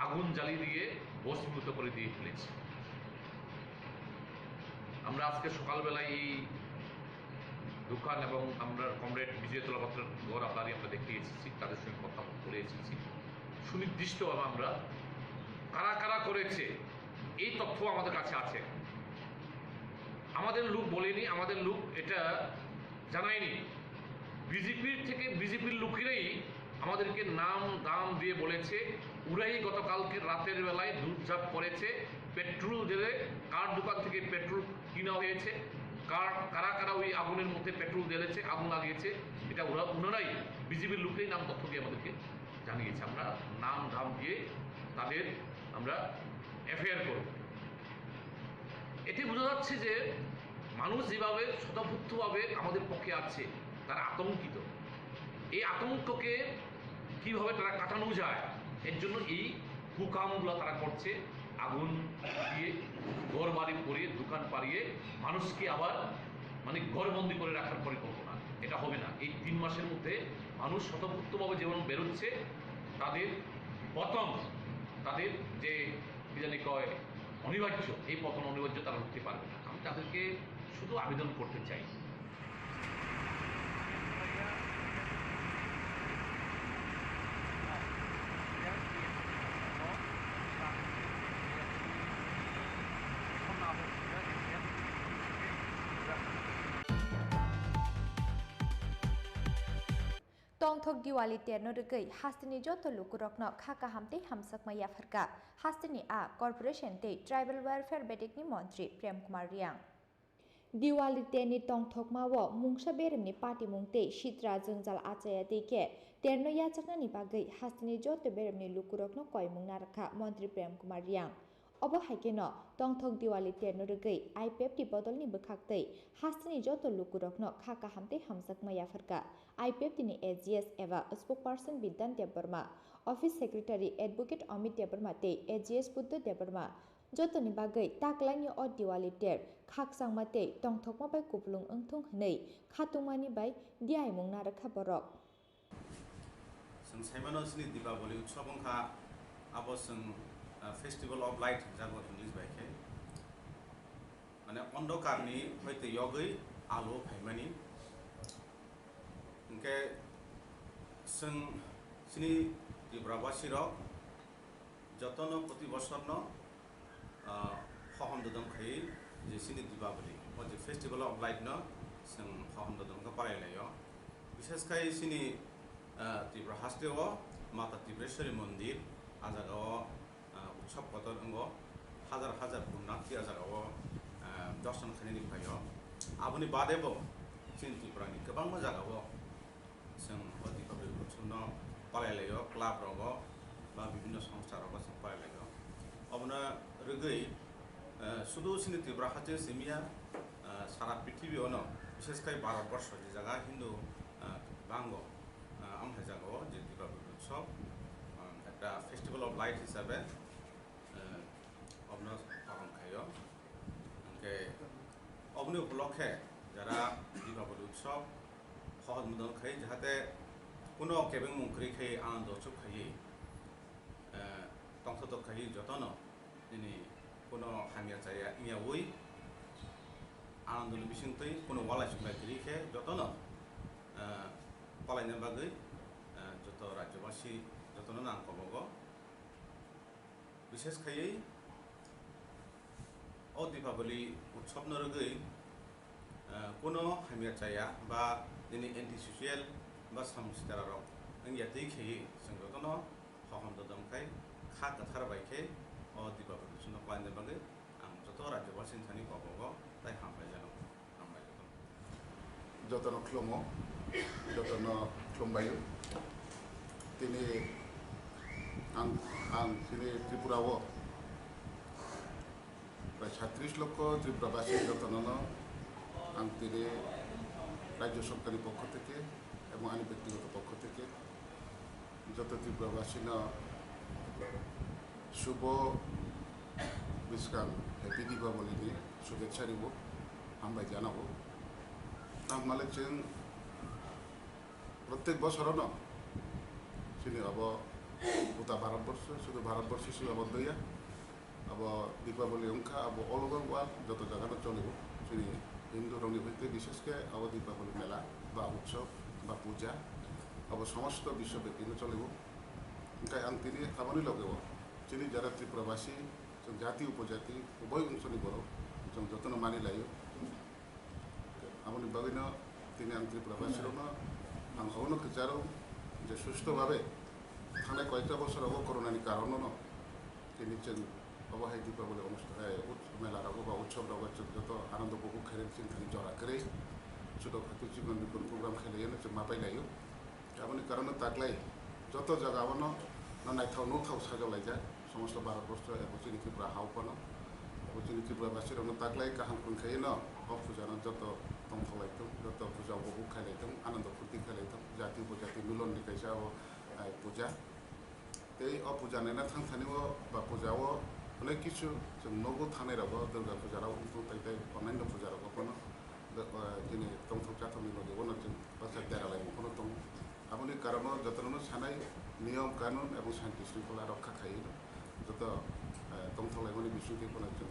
আগুন জ্বালিয়ে দিয়ে ভস্মীভূত করে দিয়ে ফেলেছে। আমরা আজকে সকালবেলায় এই দোকান এবং আমরা কমরেড বিজয় তলাপত্রের ঘর আপনারই আমরা দেখে এসেছি, তাদের সঙ্গে কথা বলে এসেছি। সুনির্দিষ্টভাবে আমরা কারা কারা করেছে এই তথ্য আমাদের কাছে আছে। আমাদের লোক বলেনি, আমাদের লোক এটা জানায়নি। বিজেপির থেকে বিজেপির লোকেরাই আমাদেরকে নাম দাম দিয়ে বলেছে, ওরাই গতকালকে রাতের বেলায় দৌড়ঝাঁপ করেছে, পেট্রোল ঢেলে কার দোকান থেকে পেট্রোল কিনা হয়েছে, কার কারা কারা ওই আগুনের মধ্যে পেট্রোল ঢেলেছে, আগুন লাগিয়েছে, এটা ওরা ওনারাই, বিজেপির লোকেরাই নাম তথ্য দিয়ে আমাদেরকে জানিয়েছে। আমরা নাম ধাম দিয়ে তাদের আমরা এফআইআর করব। এতে বোঝা যাচ্ছে যে মানুষ যেভাবে স্বতঃস্ফূর্তভাবে আমাদের পক্ষে আছে, তারা আতঙ্কিত। এই আতঙ্ককে কিভাবে তারা কাটানো যায়, এর জন্য এই কুকামগুলো তারা করছে, আগুন দিয়ে ঘর বাড়ি পুড়িয়ে, দোকান পাড়িয়ে মানুষকে আবার মানে ঘরবন্দি করে রাখার পরিকল্পনা। এটা হবে না। এই তিন মাসের মধ্যে মানুষ স্বতঃস্ফূর্তভাবে যেমন বেরোচ্ছে, তাদের পতন, তাদের যে কি জানি কয় অনিবার্য, এই পতন অনিবার্য, তারা রুখতে পারবে না। আমি তাদেরকে শুধু আবেদন করতে চাই। Tongthok Diwali terno rwgwi hasteni joto lukurokno kha kaham tei hamjakma yapharkha hasteni a Corporation tei Tribal Welfare bedekni montri Prem Kumar Reang. Diwali terni tongthokmao mungsa beremni patimung tei sitra jwngjal achaya tei khe terno yachaknani bagwi hasteni joto beremni lukurokno koimung narwkha montri Prem Kumar Reang. Obo hai kheno tongthok Diwali terno rwgwi I P F T bodolni bwkhak tei hasteni joto lukurokno kha kaham tei hamjakma yapharkha I P F T ni A G S eba spokesperson Bidhan Debbarma, office secretary advocate Amit Debbarma tei A G S Buddha Debbarma. Jotoni bagwi taklaini o Diwali ter khakchangma tei tongthokma bai kupulung wngthung hwnwi khatungmani bai diaimung narwkha borok. Chwng saimano chini Dipaboli utsob wngkha, abo chwng, ah, Festival of Light hwnjago English bai khe. Mane, ondhokarni hoite yogwi alo phaimani. Hwnkhe chwng chini Tripura basirok jotono proti bosorno, ah, hohom dodom khaiwi je chini Dipaboli, o je Festival of Light no chwng hohom dodom khe palai laio. Bishes khai chini, ah, Tripura hasteo Mata Tripureshwari Mondir, ah jagao, ah, utsob kotor wngo, hajar hajar punarthi ah jagao, ah, dorson khainani phaio. Aboni badebo chini Tripurani kwbangma jagao chwng o Dipaboli utsobno palai laio, club rogo ba bibhinno songstha rogo chwng palai laio. Obono rwgwi, eh, sudu chini Tripura haste simiya, eh, sara prithibi ono, bishes khai Bharat borsho je jaga Hindu, eh, bango, eh, amhai jagao je Dipaboli utsob, eh, ekta festival of light hisabe, eh, obono palon khaio. Hwnkhe oboni upolokhe jara Dipaboli utsob hohom dodom khai jahate kuno kebengmung kwrwi khai anando chuk khaiwi, eh, tongthotok khaiwi jotono nini kuno hamya chaya wngyawi anandoni bisingtwi kuno walai suklai kwrwi khe jotono, eh, palaina bagwi, eh, joto rajyobasi jotono ang kobogo. Bishes khaiwi o Dipaboli utsobno rwgwi, eh, kuno hamya chaya ba nini anti social ba samung sitararok wngya twi khaiwi chwng jotono hohom dodom khai kha kwthar bai khe o Dipaboli utsobno khlaina bagwi ang joto rajyobasini thani kobogo tai hambai jano. Hambai jotono. Jotono khlumo, jotono khulumbaio. Tini ang, ang tini Tripura o prai satris lokho Tripura basi jotono no ang tini rajyo sorkar ni pokho theke ebong ani bektigoto pokho theke Joto Tripurabasino subo bwskang Happy Deepavali ni shubhechha ribo, hambai janago. Tangmale chwng protek bosorono chini abo gota Bharatborsho, sudu Bharatborsho se abo doya. Abo Deepavali wngkha, abo all over world joto jagano cholibo. Chini Hindu rokni hoite bishesh khe abo Deepavali mela ba utsob ba puja abo somosto biswabyapi no cholibo. Hwnkhe ang tini aboni logeo chini jara Tripurabasi, chwng jati upojati, uboi ongchoni borok, chwng jotono mani laio. Aboni bagwino tini ang Tripurabasirokno ang abono kwcharo je susto babe thangnai koyekta bosorogo koronani karonono tini chwng obo hai Deepavali onusthan, eh, ut-, mela rogo ba utsob rogo chwng joto anando upobhog khairwi chwng thani jora kwrwi chudo khatu chikon bikon program khailaiyo chwng ma pailaio. Aboni karono taklai joto jaga abono no naithok nukthok sajalaijak. Somosto Bharatborsho ebo chini Tripura hao phano, ebo chini Tripurabasirokno taklai kaham kwrwng khaino o pujano joto tongthok lai thung, joto puja upobhog khai lai thung, anando phurti khai lai thung, jati upojati milon ni kaisa o, eh, puja. Tei o puja naina thang thani o ba puja o onek kisu chwng nogo thangnai rogo Durga puja rok wngthung tai tai onnaino puja rogo phano, eh, chini tongthok chathokni logi bono chwng baksa dera lai phano tongo. Aboni karono jotono sanai niyom kanun ebong shanti shringkhola rokha khai joto, eh, tongthok laimani bisingtwi phano chwng,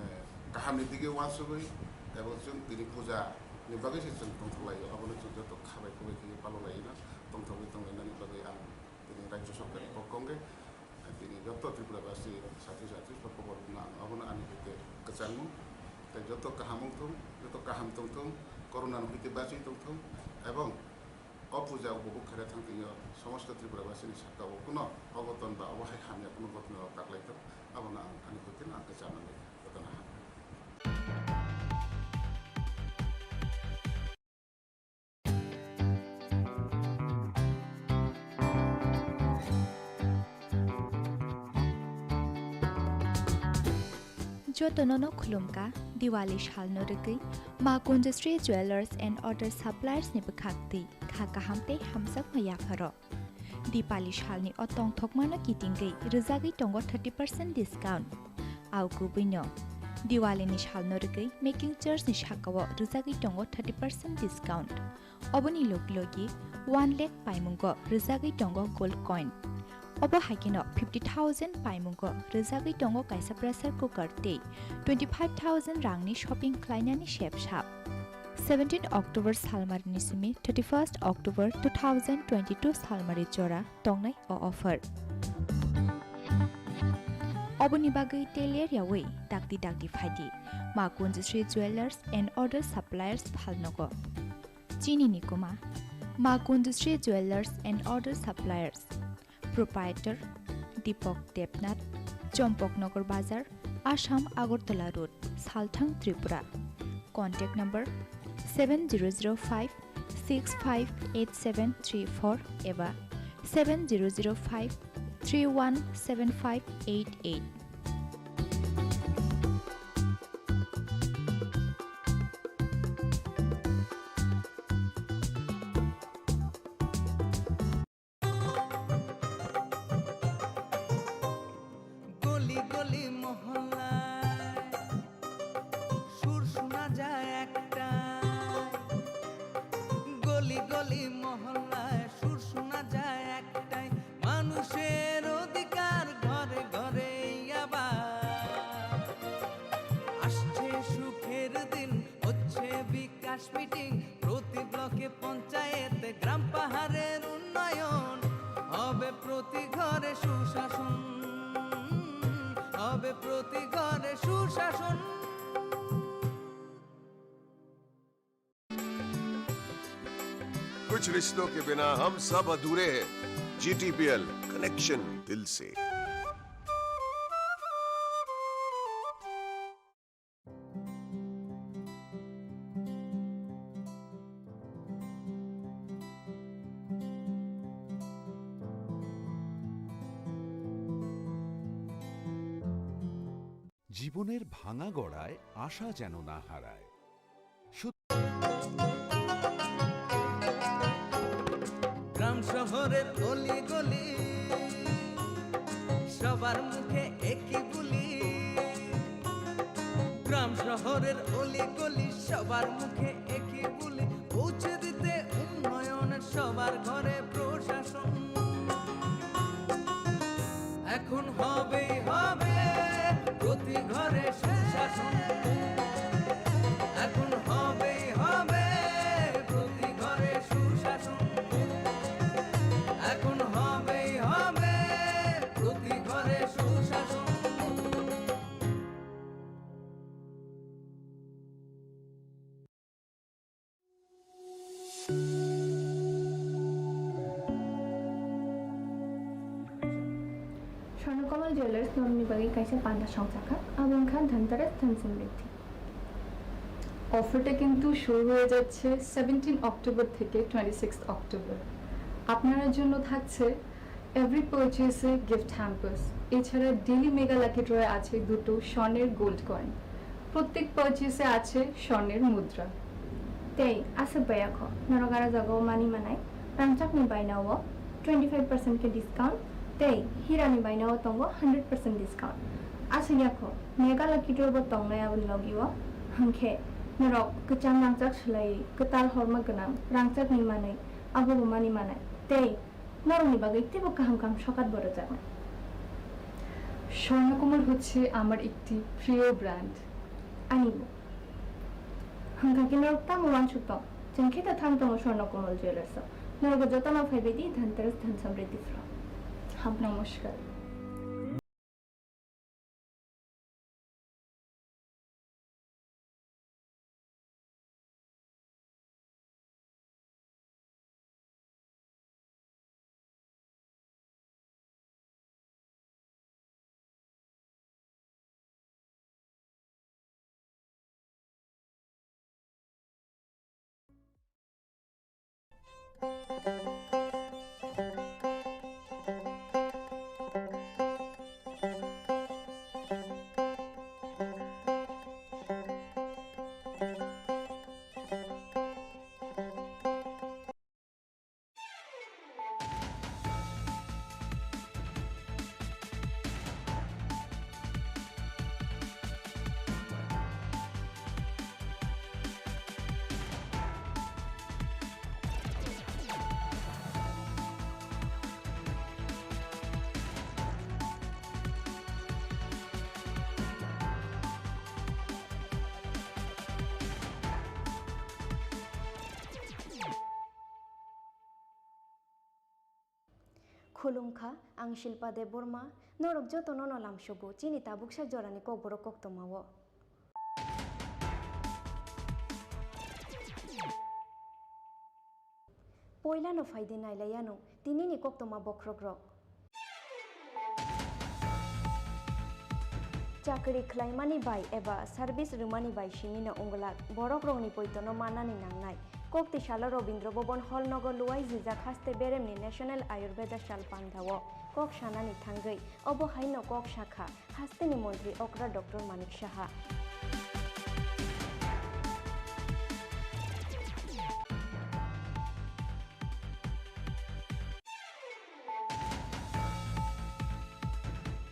eh, kahamni dige uansugwi ebong chwng tini puja ni bagwi se chwng tongthok laio, abono chwng joto khabai khubai khe palok laino tongthokwi tonglainani bagwi ang tini Rajya Sorkarni pokho hwnkhe, eh, tini joto Tripurabasi satri satri pokho borokno ang abono ani hoite kwchangmung tei joto kaham wngthung, joto kaham tongthung, corona ni hoite bachwi tongthung ebong O puja o bukhuk khairok thang twi o somosto Tripura basini sakao kuno ogoton ba obo hai hamya kuno gotno taklai thok, abono ang ani hoiteno ang khe chanani gotona ha. Jotono no khulumkha, Diwali salno rwgwi Ma Kunjasri Jewellers and Other Suppliers ni bwkhak twi kha kaham tei hamjakma yapharo. Dipali salni o tongthokmano kitingwi rwjagwi tongo thirty percent discount. Au kubuino Diwali ni salno rwgwi making charge ni sakao rwjagwi tongo thirty percent discount. Oboni logi logi one lakh paimungo rwjagwi tongo gold coin. Obo hai kheno fifty thousand paimungo rwjagwi tongo kaisa pressure cooker tei twenty five thousand rangni shopping khlainani sep sap. Seventeen October salmarini simi thirty first October two thousand twenty two salmari jora tongnai o offer. Oboni bagwi teler yawi dakti dakti phaidi Ma Kunjasri Jewellers and Other Suppliers phalnogo. Chini ni kuma Ma Kunjasri Jewellers and Other Suppliers. Proprietor Deepak Debnath, Chompok Nagar Bazar, Assam Agartala Road, Salthang, Tripura. Contact number seven zero zero five six five eight seven three four eba seven zero zero five three one seven five eight eight. গলি গলি মহল্লায় সুর শোনা যায় একটাই, গলি গলি মহল্লায় সুর শোনা যায় একটাই, মানুষের অধিকার ঘরে ঘরে আবার। আসছে সুখের দিন, হচ্ছে বিকাশ মিটিং, প্রতি ব্লকে পঞ্চায়েতে গ্রাম পাহাড়ের উন্নয়ন, হবে প্রতি ঘরে সুশাসন, হবে প্রতি ঘরে সুশাসন। कुछ रिश्तों के बिना हम सब अधूरे हैं। जीटीपीएल, कनेक्शन दिल से। জীবনের ভাঙা গড়ায় আশা যেন না হারায়। শুধু গ্রাম শহর শহরের অলি গলি, সবার মুখে একই বুলি। গ্রাম শহরের অলি গলি, সবার মুখে একই বুলি। পৌঁছে দিতে উন্নয়ন সবার ঘরে প্রশাসন। এখন হবেই হবে প্রতি ঘরে সুশাসন। এখন হবেই হবে প্রতি ঘরে সুশাসন। এখন হবেই হবে প্রতি ঘরে সুশাসন। Swarnakomal Jewellers norokni bagwi kaisa panda songchakha, abo wngkha Dhanteras Dhan Samriddhi. অফারটা কিন্তু শুরু হয়ে যাচ্ছে সেভেন্টিন অক্টোবর থেকে টোয়েন্টি সিক্স অক্টোবর। আপনার জন্য থাকছে এভরি পারচেসে গিফট হ্যাম্পার্স, এছাড়া ডেইলি মেগা লাকি ড্রয়ে আছে দুটো স্বর্ণের গোল্ড কয়েন, প্রত্যেক পারচেসে আছে স্বর্ণের মুদ্রা। Tei aswk bai kho, norok aro jagao mani manai, rangchakni bainao twenty five percent khe discount, tei hirani bainao tongo hundred percent discount. Aswk ya kho, mega lucky draw bo tongnai aboni logio, hwnkhe norok kwchang rangchak swlaiwi kwtal horma gwnang rangchakni manwi abobo mani manai, tei norokni bagwi teibo kaham kaham sokat bo rwjaknai. Swarnakamal হচ্ছে আমার একটি প্রিয় brand. Anibo. Hwnkha khe norok tamo uansuk tong? Chwng khe ta thang tongo Swarnakomal Jewellers o. Norok jotono phaibai di Dhanteras Dhan Samriddhi phro. Ham. নমস্কার। Khulumkha, ang Shilpa Debbarma, norok jotono no lamsogo chini tabuksa jorani kokborok koktwmao. Poilano phaidi nailaianw tinini koktwma bokhrokrok. Chakri khlaimani bai eba service rwmani bai simino wngwlak, borokrokni poitono mannani nangnai. Koktisalo Rabindra Bhaban Hall nogo luai jijak haste beremni National Ayurveda Sal pandao kok sanani thangwi obo haino kok sakha hasteni montri okra Doctor Manik Saha.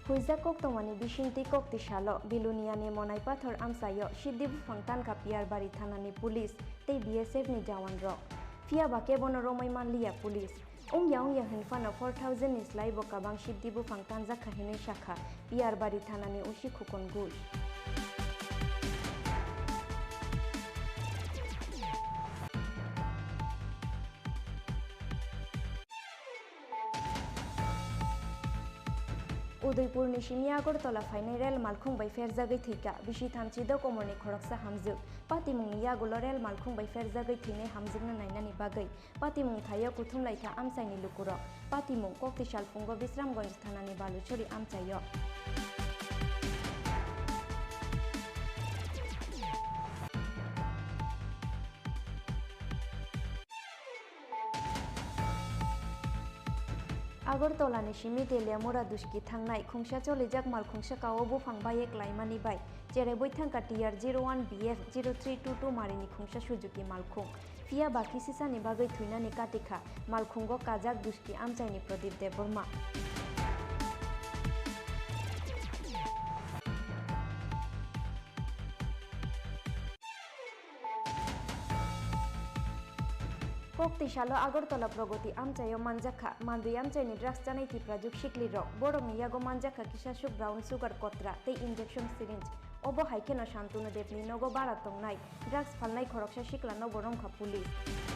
Huijak koktwmani bisingtwi koktisalo Biluniani Monaipathor amchaio Siddhi buphang tankha Piyarbari thanani police tei B S F ni jawan rok. Phiya ba kebono romwi manliya police. Wngya wngya hwnphano four thousand ni slai bo kabang Siddhi buphang tanjakha hinwi sakha Piyarbari thanani O C Khukon Ghosh. Udaipurni simi Agartala phainai rel malkhung bai pherjagwi thwikha bisi thamchi dokomorni khoroksa hamjwk. Patimungni yagulo rel malkhung bai pherjagwi thwinai hamjwkno nainani bagwi patimung thaio kuthumlaikha amchaini lukurok. Patimung koktisal phungo Bisramganj thanani Baluchari amchaio. Agartala ni simi Teliamura Duski thangnai khungsa cholijak malkhung sakao buphang baye klaimani bai cherebwi thangkha T R zero one B F zero three two two marini khungsa Suzuki malkhung. Phiya ba kisisani bagwi thwinani katikha, malkhungo kajak duski amchaini Pradip Debbarma. Kokti salo Agartala Pragati amchaio manjakha, mandwi amchaini drugs chanai Tiprajwk siklirok. Borokni yago manjakha kisaswk brown sugar kotra tei injection syringe. Obo hai kheno Shantanu Debni nogo bara tongnai drugs phalnai khoroksa siklano bo romkha police.